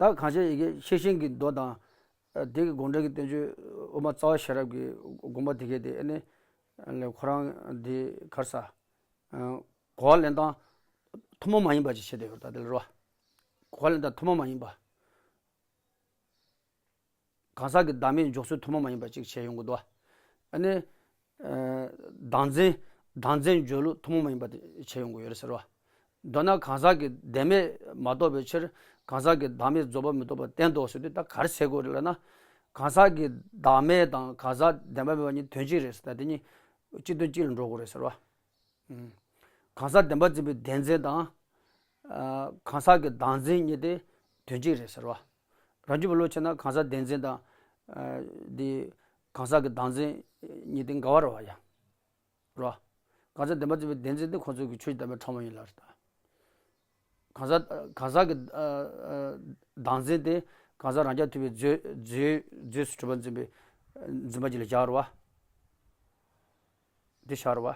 ད་གང་ཤེས་ཡི་གེ་ཤེས་བཞིན་གྱི་མདོ་དང་། དེ་གི་དགོངས་འགྲེལ་གྱི་བསྟན་བཅོས་དབུ་མ་རྩ་བ་ཤེས་རབ་ཀྱི་དགོངས་པ་དེ་གས་དེ་ཨ་ནི། ལས་ཁོ་རང་དེ་གར་ས། གོ་བ་ལེན་སྟངས་ཐུན་མོང་མ་ཡིན་པ་ཅིག་བྱེད་བསྡད་ཡོད་ད་དེ་ལ་རོ། གོ་བ་ལེན་སྟངས་ཐུན་མོང་མ་ཡིན་པ། གང་ཟག་གི་བདག་མེད་འཇོག་ཚུལ་ཐུན་མོང་མ་ཡིན་པ་ཅིག་བྱས་ཡོང་གི་འདུག་ཨ་ནི། བདག་འཛིན། བདག་འཛིན་འཇོག་ལུགས་ཐུན་མོང་མ་ཡིན་པ་དེ་བྱས་ཡོང་གི་ཡོད་རེད་ཟེར་བ། མདོར་ན་གང་ཟག་གི་བདེན་མེད་མ་རྟོགས་པའི་ཕྱིར་གང་ཟག་གི་བདག་མེད་རྫོགས་པ་མི་རྟོགས་པར་བསྟན་ཏོ་ཟེར་དུས། ད་ག་རེ་ཟེར་དགོས་རེད་ལབ་ན། གང་ཟག་གི་བདག་མེད་དང་གང་ཟག་བདེན་པ་མེད་པ་གཉིས་དོན་གཅིག་རེད་ཟེར། ད་དེ་གཉིས་གཅིག་དོན་གཅིག་ལ་འགྲོ་དགོས་རེད་ཟེར་བ། གང་ཟག་བདེན་པར་འཛིན་པའི་བདེན་འཛིན་དང་། གང་ཟག་གི་བདག་འཛིན་གཉིས་དེ་དོན་གཅིག་རེད་ཟེར་བ། རང་རྒྱུད་པའི་བློ་ཕྱེ་ན་གང་ཟག་བདེན་འཛིན་དང་། འདི་གང་ཟག་གི་བདག་འཛིན་གཉིས་དེ་འགལ་བ་རེད་བ་ཡ། རེད་བ། གང་ཟག་བདེན་པར་འཛིན་པའི་བདེན་འཛིན་དེ་ཁོ་ཚོ་གི་ཆོས་ཀྱི་བདག་མེད་ཕྲ་མོ་ཡིན་ལ་རེད་ད། གང་ཟག་གང་ཟག་གི་བདག་འཛིན་དེ་གང་ཟག་རང་རྐྱ་ཐུབ་པའི་རྫས་རྫས་རྫས་སུ་གྲུབ་པར་འཛིན་པའི་འཛིན་པ་ཅིག་ལ་བཞག་རེད་བ། འདི་བཞག་རེད་བ།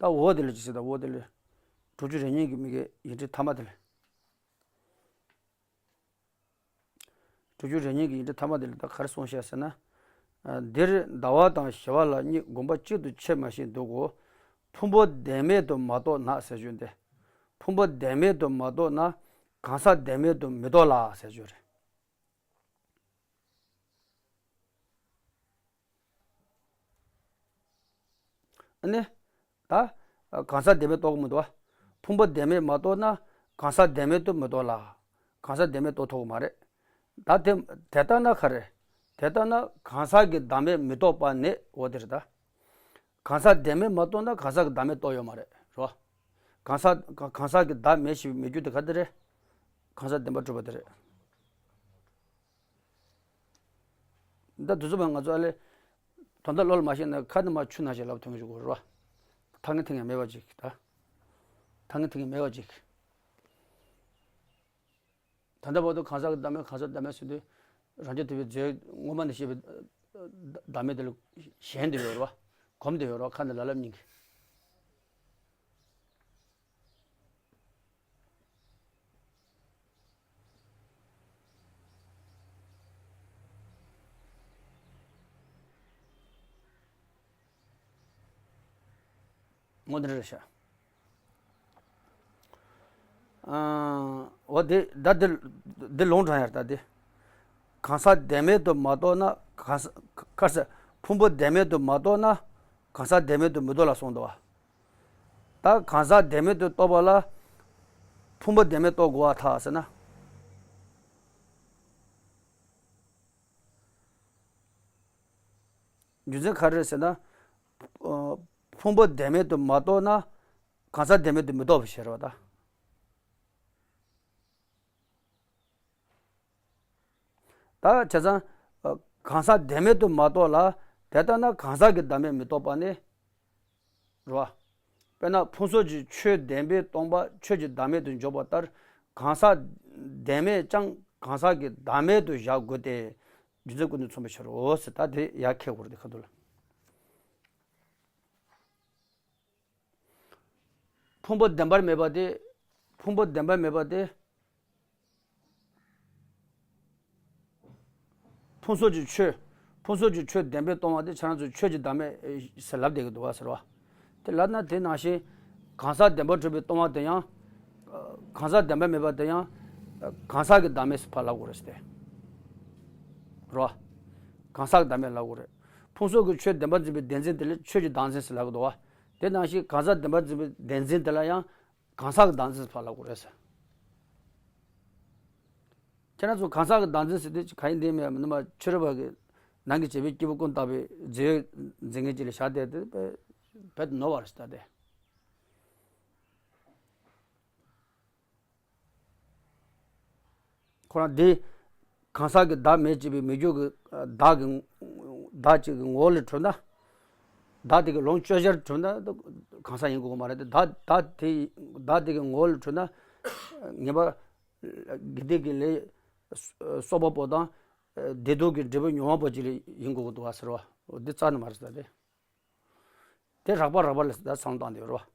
ད་འོ་དེ་ལ་ཅི་ཟེར། ད་འོ་དེ་ལ་དྲུག་ཅུ་རེ་གཉིས་ཀྱི་མི་གི་ཡིག་འབྲུ་ཐ་མ་དེ་ལ། དྲུག་ཅུ་རེ་གཉིས་ཀྱི་ཡིག་འབྲུ་ཐ་མ་དེ་ལ་ད་ག་རེ་གསུངས་བཞག་ཟེར་ན། ཨ། འདིར་ཟླ་བ་དང་ཞི་བ་ལྷ་གཉིས་དགོངས་པ་གཅིག་ཏུ་ཆེར་མ་ཞིག་འདུག་གོ། ཕུང་པོ་བདེན་མེད་དུ་མ་རྟོགས་ན་ཟེར་རྒྱུ་འདི། ཕུང་པོ་བདེན་མེད་དུ་མ་རྟོགས་ན། གང་ཟག་བདེན་མེད་དུ་མི་རྟོགས་ལ་ཟེར་རྒྱུ་རེད། ཨ་ནི། ད་གང་ཟག་བདེན་མེད་རྟོགས་ཀྱི་མི་འདུག་བ། ཕུང་པོ་བདེན་མེད་མ་རྟོགས་ན་གང་ཟག་བདེན་མེད་དུ་མི་རྟོགས་ལ། གང་ཟག་བདེན་མེད་རྟོགས་ཐུབ་ཀྱི་མ་རེད། ད་དེ་དེ་ལྟ་ན་ག་རེ། དེ་ལྟ་ན་གང་ཟག་གི་བདག་མེད་མི་རྟོགས་པ་ནི་འོ་དེ་རེད་ད། གང་ཟག་བདེན་མེད་མ་རྟོགས་ན་གང་ཟག་གི་བདག་མེད་རྟོགས་ཡོད་མ་རེད། རོ། གང་ཟག་གང་ཟག་གི་བདག་མེད་ཞེས་པའི་མི་རྒྱུ་དེ་ག་དེ་རེད། གང་ཟག་བདེན་པར་གྲུབ་པ་དེ་རེད། ད་དུས་ཚོད་མ་ང་ཚོ་ཨ་ལེ། དོན་དག་བློ་ལ་མ་ཤེས་ན་ཁ་ནས་མར་ཆུ་ནང་བཞིན་ལབ་ཐུབ་མི་ཞིག་དགོས་རེད་བ། ཐ་སྙད་ཐིང་ངེ་མེད་པ་ཅིག་ད། ཐ་སྙད་ཐིང་ངེ་མེད་པ་ཅིག་ད་ལྟ་བར་དུ་གང་ཟག་གི་བདག་མེད་གང་ཟག་བདག་མེད་ཟེར་དུས། རང་རྐྱ་ཐུབ་པའི་རྫས་སྔོན་མ་ནས་བཤད་པའི་བདག་མེད་དེ་ལ་ཞེན་དུ་ཡོད་རེད་བ། གོམས་དུ་ཡོད་རེད་བ། ཁ་ནས་ལབ་ལབ་སྙིང་གི། དངོས་འདི་རེད་ཤག་འོ་དེ་ད་འདི་འདི་ལུང་དྲངས་ཡར་ད་དེ། གང་ཟག་བདེན་མེད་དུ་མ་རྟོགས་ན་གང་ཟག་ག་ཟེར། ཕུང་པོ་བདེན་མེད་དུ་མ་རྟོགས་ན་གང་ཟག་བདེན་མེད་དུ་མི་རྟོགས་ལ་གསུངས་འདུག་བ། ད་གང་ཟག་བདེན་མེད་དུ་རྟོགས་པ་ལ་ཕུང་པོ་བདེན་མེད་རྟོགས་དགོས་པར་ཐལ་ཟེར་ན། རྒྱུ་མཚན་ག་རེ་རེད་ཟེར་ན། ཨ། ཕུང་པོ་བདེན་མེད་དུ་མ་རྟོགས་ན་གང་ཟག་བདེན་མེད་དུ་མི་རྟོགས་པའི་ཕྱིར་རོ་ད། ད་བྱས་ཙང་། ཨ། གང་ཟག་བདེན་མེད་དུ་མ་རྟོགས་ལ། དེ་ལྟ་ན་གང་ཟག་གི་བདག་མེད་མི་རྟོགས་པ་ནི། རེད་བ། དཔེར་ན་ཕུང་སོགས་ཀྱི་ཆོས་བདེན་པས་སྟོང་པ་ཆོས་ཀྱི་བདག་མེད་དུ་འཇོག་པ་ལྟར། གང་ཟག་བདེན་མེད་ཀྱང་གང་ཟག་གི་བདག་མེད་དུ་བཞག་དགོས་ཏེ། རྒྱུ་མཚན་ཀུན་ནས་མཚོན་པའི་ཕྱིར་རོ་ཟེར། ད་དེ་ཡར་འཁྱེར་དགོས་རེད་དེ་ཁ་ཐུག་ལ། ཕུང་པོ་བདེན་པར་མེད་པ་དེ། ཕུང་པོ་བདེན་པར་མེད་པ་དེ། ཕུང་སོགས་ཀྱི་ཆོས། ཕུང་སོགས་ཀྱི་ཆོས་བདེན་པས་སྟོང་བ་དེ་ཁྱེད་རང་ཚོས་ཆོས་ཀྱི་བདག་མེད་ཟེར་ལབ་བསྡད་ཀྱི་འདུག་བ་ཟེར་བ། དེ་ལབ་ན་དེ་ནང་བཞིན་གང་ཟག་བདེན་པར་གྲུབ་པས་སྟོང་བ་དེ་ཡང་། གང་ཟག་བདེན་པར་མེད་པ་དེ་ཡང་། གང་ཟག་གི་བདག་མེད་ཟེར་ཕར་ལབ་དགོས་རེད་ཟེར་ཏེ། རོ། གང་ཟག་གི་བདག་མེད་ལབ་དགོས་རེད། ཕུང་སོགས་ཀྱི་ཆོས་བདེན་པར་འཛིན་པའི་བདེན་འཛིན་དེ་ལ་ཆོས་ཀྱི་བདག་འཛིན་ཟེར་ལབ་ཀྱི་འདུག་བ། དེ་ནང་བཞིན་གང་ཟག་བདེན་པར་འཛིན་པའི་བདེན་འཛིན་དེ་ལ་ཡང་། གང་ཟག་གི་བདག་འཛིན་ཕར་ལབ་དགོས་རེད་ཟེར། ཁྱེད་རང་ཚོ་གང་ཟག་གི་བདག་འཛིན་ཟེར་དུས་གང་ཡིན་འདི་མེད་མི་ནུ་མ་ཆོས་རབ་པ་གི་ནང་གི་བྱེད་པོའི་སྐྱེས་བུ་ཀུན་བརྟགས་པའི་རྫས་ཡོད་འཛིན་མཁན་ཅིག་ལ་བཞག་བསྡད་དེ་རྦད་དེ་ནོར་བ་རེད་ཟེར་ད་དེ། ཁོ་རང་འདི་གང་ཟག་གི་བདག་མེད་ཅེས་པའི་མི་རྒྱུ་གི་བདག་གི་བདག་ཅིག་གི་ངོ་བོ་ལས་གྲུབ་ན། བདག་དེ་གི་ལུང་ཅོ་ཅར་གྲུབ་ན་གང་ཟག་ཡིན་དགོས་མ་རེད་དེ། བདག་བདག་དེ་བདག་དེ་གི་ངོ་བོ་ལས་གྲུབ་ན་ངེས་པར་དགེ་སྡིག་གི་ལས་གསོག་པ་པོ་དང་བདེ་སྡུག་གི་འབྲས་བུ་མྱོང་བ་པོ་ཅིག་ལས་ཡིན་དགོས་ཀྱི་འདུག་བ་ཟེར་བ། འདི་རྩ་ནས་མ་རེད་ཟེར་ད་དེ། དེ་རགས་པ་རགས་པ་ལ་ཟེར་ད་སང་བཏང་དེ་ཡོད་རེད་བ།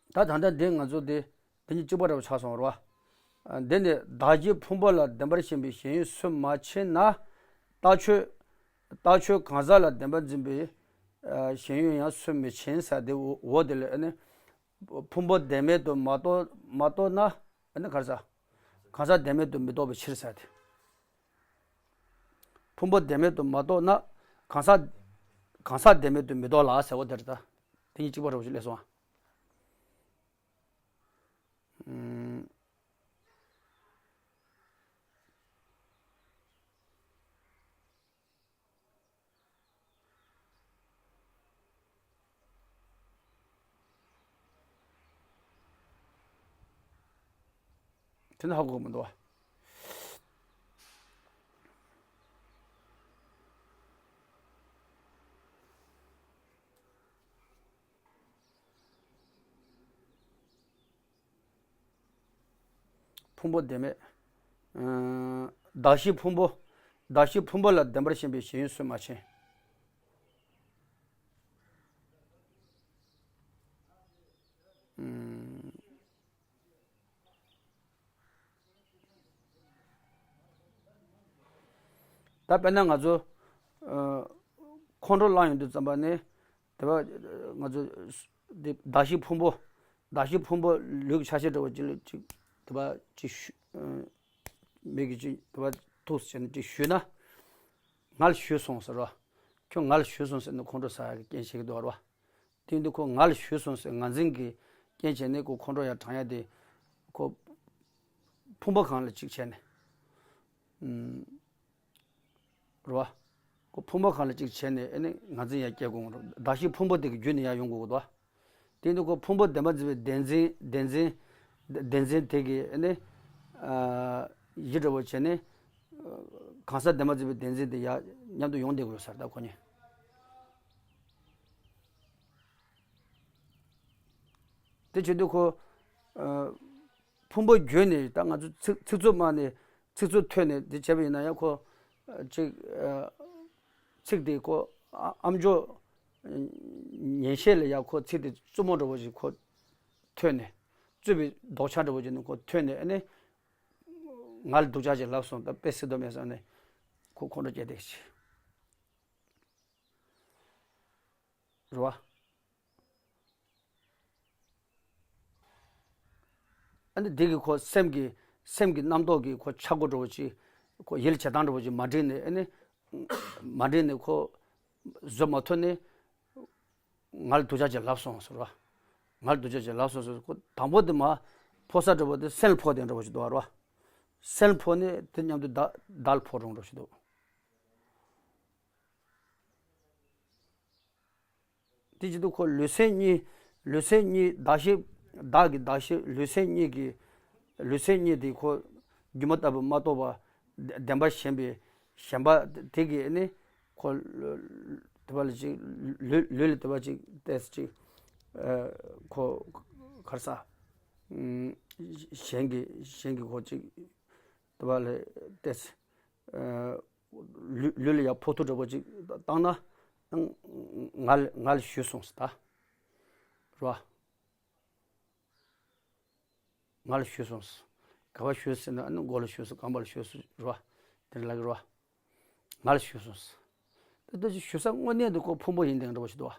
ད་ད་ལྟ་འདི་ང་ཚོ་འདི་འདི་གཉིས་གཅིག་པ་འདྲ་བོ་ཆགས་སོང་རེད་བ། འདི་ནི་བདག་གི་ཕུང་པོ་ལ་བདེན་པར་ཞེན་པའི་ཞེན་ཡུལ་སུ་མ་མཁྱེན་ན། རྟགས་ཆོས་རྟགས་ཆོས་གང་ཟག་ལ་བདེན་པར་འཛིན་པའི་ཞེན་ཡུལ་ཡང་སུ་མི་མཁྱེན་ཟེར་དེ་འོ་དེ་ལ་ནི། ཕུང་པོ་བདེན་མེད་དུ་མ་རྟོགས་མ་རྟོགས་ན་ཨ་ནི་ག་རེ་ཟ། གང་ཟག་བདེན་མེད་དུ་མི་རྟོགས་པའི་ཕྱིར་ཟེར་ཏེ། ཕུང་པོ་བདེན་མེད་དུ་མ་རྟོགས་ན་གང་ཟག་གང་ཟག་བདེན་མེད་དུ་མི་རྟོགས་ལ་ཟེར་བ་དེ་རེད་ད། དེ་གཉིས་གཅིག་པ་རེད་བ་ཞིག་སླེབས་སོང་ཨ། ཨུམ། དེ་ནི་ཧ་གོ་གི་མི་འདུག་བ། ཕུང་པོ་བདེན་མེད། གདགས་གཞི་ཕུང་པོ། གདགས་གཞི་ཕུང་པོ་ལ་བདེན་པར་ཞེན་པའི་ཞེན་ཡུལ་སུན་མ་ཕྱིན། ད་དཔེར་ན་ང་ཚོ་ཁོང་ཁྲོ་ལངས་ཡོང་དུས་ཙམ་པ་ནས་དེ་བ་ང་ཚོ་འདི་གདགས་གཞི་ཕུང་པོ། གདགས་གཞི་ཕུང་པོ་ལུས་ཀྱི་ཆ་ཤས་འདྲ་བོ་ཅིག་ལ་ཅིག་དེ་བ་ཅིག་ཞུ་མིག་གིས་ཅིག་དེ་བ་ཐུག་བྱས་ནས་ཅིག་ཞུས་ན། ང་ལ་ཞུས་སོང་ཟེར་བ། ཁྱོད་ང་ལ་ཞུས་སོང་ཟེར་ནས་ཁོང་ཁྲོ་ཟ་ཡག་གི་རྐྱེན་བྱེད་ཀྱི་འདུག་བ། དེ་ཡིན་དུས་ཁོ་ང་ལ་ཞུས་སོང་ཟེར་ངར་འཛིན་གྱི་རྐྱེན་བྱས་ནས་ཁོ་ཁོང་ཁྲོ་ཡར་དྲངས་ཡ་དེ། ཁོ་ཕུང་པོ་གང་ལ་གཅིག་བྱས་ནས། ཨུམ། རེད་བ། ཁོ་ཕུང་པོ་གང་ལ་གཅིག་བྱས་ནས་ཨེ་ནི་ངར་འཛིན་ཡར་སྐྱེ་དགོས་རེད། གདགས་གཞི་ཕུང་པོ་དེ་གི་བརྒྱུད་ནས་ཡར་ཡོང་དགོས་ཀྱི་འདུག་བ། དེ་ཡིན་དུས་ཁོ་ཕུང་པོ་བདེན་པར་འཛིན་པའི་བདེན་འཛིན། བདེན་འཛིན། བདེན་འཛིན་དེ་གི་ཨེ་ནི། ཨ། གཞི་འདྲ་བོ་བྱས་ནས། གང་ཟག་བདེན་པར་འཛིན་པའི་བདེན་འཛིན་དེ་ཡར་མཉམ་དུ་ཡོང་བསྡད་དགོས་ས་རེད་ད་ཁོ་གཉིས། དེ་བྱེད་དུས་ཁོ། ཨ། ཕུང་པོ་བརྒྱུད་ནས་ད་ང་ཚོ་ཚིག་ཚིག་རྩུབ་སྨྲ་ནས་ཚིག་རྩུབ་ཐོས་ནས་དེ་བྱས་པ་ཡིན་ན་ཡང་ཁོ། ཨ། ཅིག་ཨ། ཚིག་དེ་ཁོ། ཨ། ཨམ་ཅོག་ཉན་ཤེས་ལ་ཡང་ཁོ་ཚིག་དེ་རྩུབ་མོ་འདྲ་བོ་ཞིག་ཁོ་ཐོས་ནས། རྩུབ་པའི་ལྡོག་ཆ་འདྲ་བོ་ཅིག་ནི་ཁོ་ཐོས་ནས་ཨ་ནི། ང་ལ་སྡུག་ཅག་ཅིག་ལབ་སོང་ད་དཔེ་སྲིད་དོ་མེད་བསམ་ནས་ཁོ་ཁོང་ཁྲོ་སྐྱེས་བསྡད་ཀྱི་རེད་བ། ཨ་ནི་འདི་གི་ཁོ་སེམས་ཀྱི་སེམས་ཀྱི་རྣམ་རྟོག་གི་ཁོ་ཆག་སྒོ་འདྲ་བོ་ཅིག་ཁོ་ཡིད་ལ་བྱེད་སྟངས་འདྲ་བོ་ཅིག་མ་འགྲིག་ནས་ཨ་ནི། མ་འགྲིག་ནས་ཁོ་བཟོད་མ་ཐུབ་ནས་ང་ལ་སྡུག་ཅག་ཅིག་ལབ་སོང་ཟེར་བ། ང་ལ་སྡུག་ཅག་ཅིག་ལབ་སོང་ཟེར་ཁོ་དང་པོ་དེ་མ་ཕོག་ས་འདྲ་བོ་དེ་སེམས་ལ་ཕོག་དེ་འདྲ་བོ་ཅིག་འདུག་བ། སེམས་ལ་ཕོག་ནས་དེ་མཉམ་དུ་བདག་བདག་ལ་ཕོག་རུང་འདྲ་བོ་ཅིག་འདུག་དེ་བྱེད་དུས་ཁོ་ལུས་སེམས་གཉིས། ལུས་སེམས་གཉིས་གདགས་གཞི། བདག་གི་གདགས་གཞི་ལུས་སེམས་གཉིས་ཀྱི། ལུས་སེམས་གཉིས་དེ་ཁོ་སྒྱུ་མ་ལྟ་བུ་མ་རྟོགས་པ། བདེན་པར་ཞེན་པའི་ཞེན་པ་དེ་གིས་ནི་ཁོ་དེ་བ་ལ་ཅིག་ལུས་ལུས་ལ་དེ་བ་ཅིག་ཏོག་ཙམ་ཅིག་ཁོ་ག་རེ་ཟ། གཞན་གྱི་གཞན་གྱི་ཁོ་ཅིག་དེ་བ་ལ་ཏོག་ཙམ། ལུས་ལུས་ལ་ཡང་ཕོག་ཐུག་འདྲ་པོ་ཅིག་བཏང་ན། ང་ལ་ང་ལ་ཞུས་སོང་ཟེར་ད། རེད་བ། ང་ལ་ཞུས་སོང་ཟེར། ག་པར་ཞུས་ཟེར་ན་ཨ་ནི་མགོ་ལ་ཞུས་སོང་། རྐང་པ་ལ་ཞུས་སོང་རེད་བ། དེ་འདྲ་ལབ་ཀྱི་རེད་བ། ང་ལ་ཞུས་སོང་ཟེར། ད་ལྟ་ཅིག་ཞུ་ས་དངོས་གནས་དུ་ཁོ་ཕུང་པོ་ཡིན་དེ་འདྲ་པོ་ཞིག་འདུག་བ།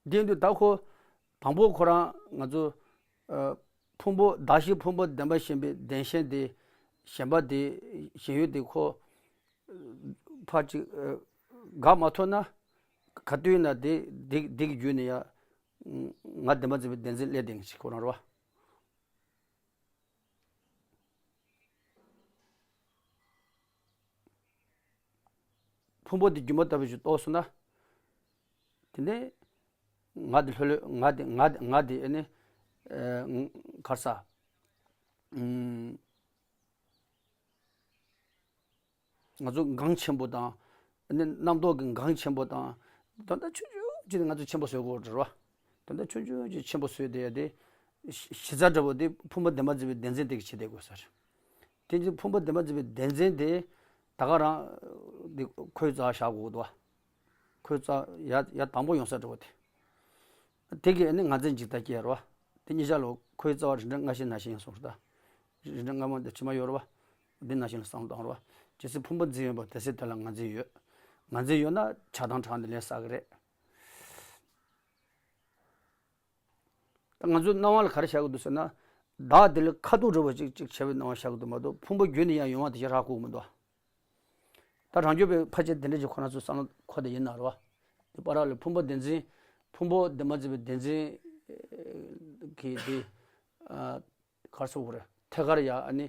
དེ་ཡིན་དུས་ད་ཁོ་དང་པོ་ཁོ་རང་ང་ཚོ་ཨ་ཕུང་པོ། གདགས་གཞི་ཕུང་པོ་བདེན་པར་ཞེན་པའི་བདེན་ཞེན་དེ། ཞེན་པ་དེ། ཞེན་ཡུལ་དེ་ཁོ་ཕར་ཅིག་ཨ་དགག་མ་ཐུབ་ན། ག་དུས་ཡིན་ན་དེ་དེ་དེ་གི་བརྒྱུད་ནས་ཡ་ང་བདེན་པར་འཛིན་པའི་བདེན་འཛིན་སླེབས་བསྡད་མཁན་ཞིག་ཁོ་རང་རེད་བ། ཕུང་པོ་དེ་སྒྱུ་མ་ལྟ་བུ་ཞིག་རྟོགས་སོང་ན། དེ་ནས་ང་དེ་ལྷོད་ལྷོད། ང་དེ་ང་དེ་ང་དེ་ཨེ་ནི་ཨེ་ག་རེ་ཟ། ཨུམ། ང་ཚོ་འགངས་ཆེན་པོ་དང་། ཨེ་ནི་རྣམ་རྟོག་གི་འགངས་ཆེན་པོ་དང་། དོན་དག་ཆུང་ཆུང་ཅིག་ནས་ང་ཚོ་ཆེན་པོ་བཟོ་དགོས་རེད་བ། དོན་དག་ཆུང་ཆུང་ཅིག་ཆེན་པོ་བཟོས་བསྡད་ཡ་དེ། གཞི་གཞི་རྩ་འདྲ་པོ་དེ་ཕུང་པོ་བདེན་པར་འཛིན་པའི་བདེན་འཛིན་དེ་གིས་བྱས་བསྡད་དགོས་ས་རེད། དེ་བཞིན་ཕུང་པོ་བདེན་པར་འཛིན་པའི་བདེན་འཛིན་དེ་ད་ག་རང་འདི་ཁོའི་རྩ་བ་བཞག་དགོས་འདུག་བ། ཁོའི་རྩ་ཡ་ཡ་དང་པོ་ཡོང་ས་འདྲ་པོ་དེ། དེ་གིས་ཨ་ནི་ངར་འཛིན་འཇིག་ལྟ་སྐྱེ་རོ། དེ་གཉིས་ཆ་ལོ་ཁོའི་རྩ་བ་རིན་འབྲས་སྔ་ཕྱི་ན་ཕྱི་ཡིན་གསུངས་རེད་ད། རིན་འབྲས་སྔ་མ་འདི་ཕྱི་མ་ཡོད་རེད་བ། འདི་ན་ཕྱི་ལ་བསམ་བློ་བཏང་རོགས། ཇི་སྲིད་ཕུང་པོ་འཛིན་ཡོད་པ་དེ་སྲིད་དེ་ལ་ངར་འཛིན་ཡོད། ངར་འཛིན་ཡོད་ན་ཆགས་སྡང་དྲངས་ནས་ལན་བསགས་ཀྱི་རེད། ད་ང་ཚོའི་སྣང་བ་ལ་ག་རེ་བཞག་གི་འདུག་ཟེར་ན། བདག་དེ་ལ་ཁ་ཐུག་འདྲ་བོ་ཅིག་ཅིག་བྱས་པའི་སྣང་བ་བཞག་གི་འདུག་མ་གཏོགས་ཕུང་པོ་བརྒྱུད་ནས་ཡང་ཡོང་བ་དེ་ཞེ་དྲག་ཧ་གོ་གི་མི་འདུག་ད་རང་རྒྱུད་པའི་ཕལ་ཆེར་དེ་འདྲ་ཅིག་ཁོ་རང་ཚོའི་བསམ་བློ་འཁོར་བསྡད་ཡིན་ན་རེད་བ། དེ་བར་ལ་ཕུང་པོ་བདེན་འཛིན། ཕུང་པོ་བདེན་པར་འཛིན་པའི་བདེན་འཛིན་གྱི་དེ། ཨ། ག་རེ་ཟེར་དགོས་རེད། ཐད་ཀར་ཡ་ཨ་ནི་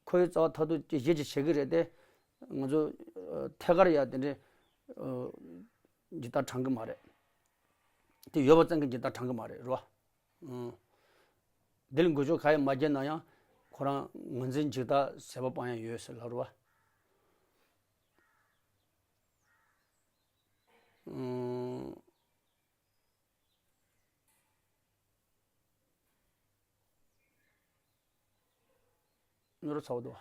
ཁོའི་རྩ་བ་མཐར་ཐུག་ཅིག་གཞི་ཅིག་བྱེད་ཀྱི་རེད་དེ། ང་ཚོ་ཨ་ཐད་ཀར་ཡ་དེ་འདྲའི་ཨ་འཇིག་ལྟ་དྲངས་ཀྱི་མ་རེད། དེ་ཡོད་པ་ཙམ་གྱིས་འཇིག་ལྟ་དྲངས་ཀྱི་མ་རེད་རོ། ཨང་། འདི་ལ་འགུལ་སྐྱོད་ག་ཡང་མ་བརྒྱབ་ན་ཡང་ཁོ་རང་ངོས་འཛིན་འཇིག་ལྟ་ཟད་པ་སྤང་ཡ་ཡོད་ཟེར་ལབ་རོ། ཨང་། ཉོ་རུ་ཚ་བོ་འདུག་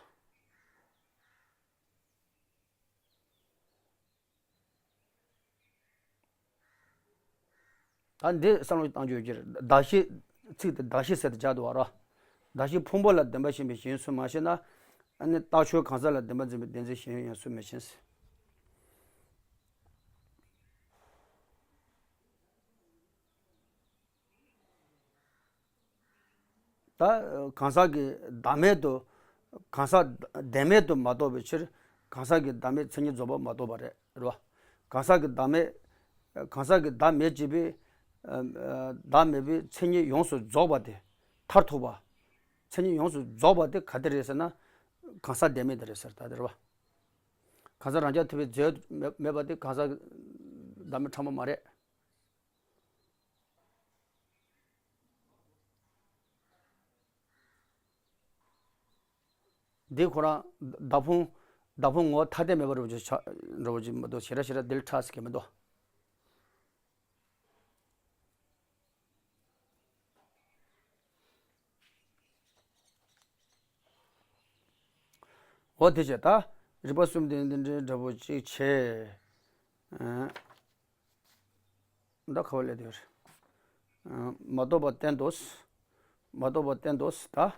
ད་འདི་བསམ་བློ་བཏང་རྒྱུ་ཡོད་ཀྱི་རེད། གདགས་གཞི། ཚིག་དེ་གདགས་གཞི་ཟེར་དེ་སྦྱར་འདུག་བ་རོ། གདགས་གཞི་ཕུང་པོ་ལ་བདེན་པ་ཞེན་པའི་གཞན་སུ་མ་ཞེན་ན། ཨ་ནི་རྟགས་ཆོས་གང་ཟག་ལ་བདེན་པར་འཛིན་པའི་བདེན་འཛིན་གཞན་ཡང་སུ་མི་ཞེན་ཟེར། ད་གང་ཟག་གི་བདག་མེད་དུ། གང་ཟག་བདེན་མེད་དུ་མ་རྟོགས་པའི་ཕྱིར། གང་ཟག་གི་བདག་མེད་མཚན་ཉིད་རྫོགས་པ་མ་རྟོགས་པ་རེད། རེད་བ། གང་ཟག་གི་བདག་མེད། གང་ཟག་གི་བདག་མེད་ཅེས་པའི། ཨ། ཨ། བདག་མེད་པའི་མཚན་ཉིད་ཡོངས་སུ་རྫོགས་པ་དེ། མཐར་ཐུག་པ། མཚན་ཉིད་ཡོངས་སུ་རྫོགས་པ་དེ་ག་དེ་རེད་ཟེར་ན། གང་ཟག་བདེན་མེད་དེ་རེད་ཟེར། ད་དེ་རེད་བ། གང་ཟག་རང་རྐྱ་ཐུབ་པའི་རྫས་མེད་མེད་པ་དེ་གང་ཟག་བདག་མེད་ཕྲ་མོ་མ་རེད། འདི་ཁོ་རང་བདག་ཕུང་། བདག་ཕུང་ངོ་བོ་ཐ་དད་མེད་པ་འདྲ་བོ་ཅིག་ཆགས། འདྲ་བོ་ཅིག་མི་འདུག་ཞེ་དྲག་ཞེ་དྲག་འདི་ལ་ཁྲ་ཟེར་གྱི་མི་འདུག་འོ་དེ་བྱས་ད། རིགས་པ་གསུམ་ལྡན་འདི་འདྲའི་འདྲ་བོ་ཅིག་བྱས། ཨ། ད་ག་བ་ལས་དེར། ཨ། མ་རྟོགས་པ་བསྟན་ཏོ། མ་རྟོགས་པ་བསྟན་ཏོ་ད།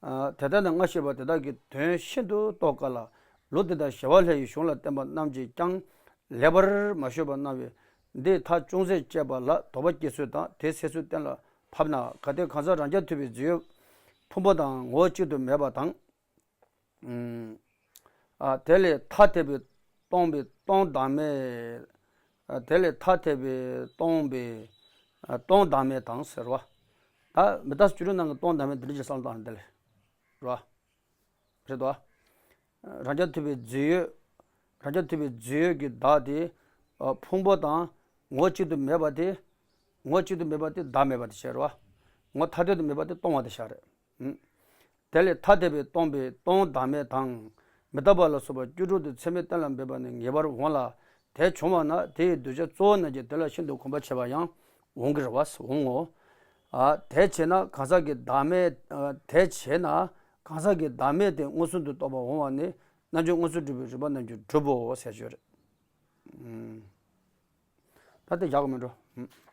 ཨ། དེ་ལྟར་ན་སྔར་བཤད་པ་དེ་དག་གི་དོན་ཤིན་ཏུ་རྟོགས་དཀའ་ལ། ལུགས་འདི་དང་ཞི་བ་ལྷ་ཡི་གཞུང་ལ་བརྟེན་པ་རྣམས་ཀྱིས་ཀྱང་ལེགས་པར་མ་ཤེས་པ་སྣང་བས། འདི་མཐའ་ཅུང་ཟད་དཔྱད་པ་ལ་དོགས་པ་སྐྱེ་ཚུལ་དང་དེ་སེལ་ཚུལ་གཏན་ལ་ཕབ་ན། གལ་ཏེ་གང་ཟག་རང་རྐྱ་ཐུབ་པའི་རྫས་ཡོད་ཕུང་པོ་དང་ངོ་བོ་གཅིག་ཏུ་མེད་པ་དང་། ཨ། དེ་ལས་ཐ་དད་པའི་སྟོང་པའི་སྟོང་བདག་མེད། ཨ། དེ་ལས་ཐ་དད་པའི་སྟོང་པའི། ཨ། སྟོང་བདག་མེད་དང་ཟེར་བ། ད་མི་རྟག་སོགས་བཅུ་དྲུག་ནང་གི་སྟོང་བདག་མེད་འདི་འདྲ་ཅིག་བསམ་བློ་བཏང་ན་འདི་ལས། རེད་བ། རེད་དོ། རང་རྐྱ་ཐུབ་པའི་རྫས་ཡོད། རང་རྐྱ་ཐུབ་པའི་རྫས་ཡོད་ཀྱི་བདག་དེ། ཨ། ཕུང་པོ་དང་ངོ་བོ་གཅིག་ཏུ་མེད་པ་དེ། ངོ་བོ་གཅིག་ཏུ་མེད་པ་དེ་བདག་མེད་པ་དེ་བྱས་རེད་བ། ངོ་བོ་ཐ་དད་དུ་མེད་པ་དེ་སྟོང་པ་དེ་བྱས་རེད། ཨུམ། དེ་ལས་ཐ་དད་པའི་སྟོང་པའི་སྟོང་བདག་མེད་དང་། མི་རྟག་པ་ལ་སོགས་པ་བཅུ་དྲུག་དེ་ཚད་མས་གཏན་ལ་འབེབས་པ་ནི་ངེས་པར་འོང་ལ། དེ་བྱུང་བ་ན་དེ་ཡི་གདུལ་བྱ་གཙོ་བོ་རྣམས་ཀྱིས་དེ་ལ་ཤིན་ཏུ་གོམས་པར་བྱེད་པ་ཡང་འོང་གི་རེད་བ། འོང་ངོ་། ཨ། དེ་བྱས་ན་གང་ཟག་གི་བདག་མེད། ཨ། དེ་བྱས་ན་གང་ཟག་གི་བདག་མེད་དེ་མངོན་སུམ་དུ་རྟོགས་པ་འོང་བ་ནི་རྣལ་འབྱོར་མངོན་སུམ་སྒྲུབ་པའི་རིགས་པ་རྣམས་ཀྱིས་གྲུབ་བོ་ཟེར་ཞུ་རེད། ཨུམ། ད་དེ་ཡག་གི་མིན་འགྲོ། ཨུམ།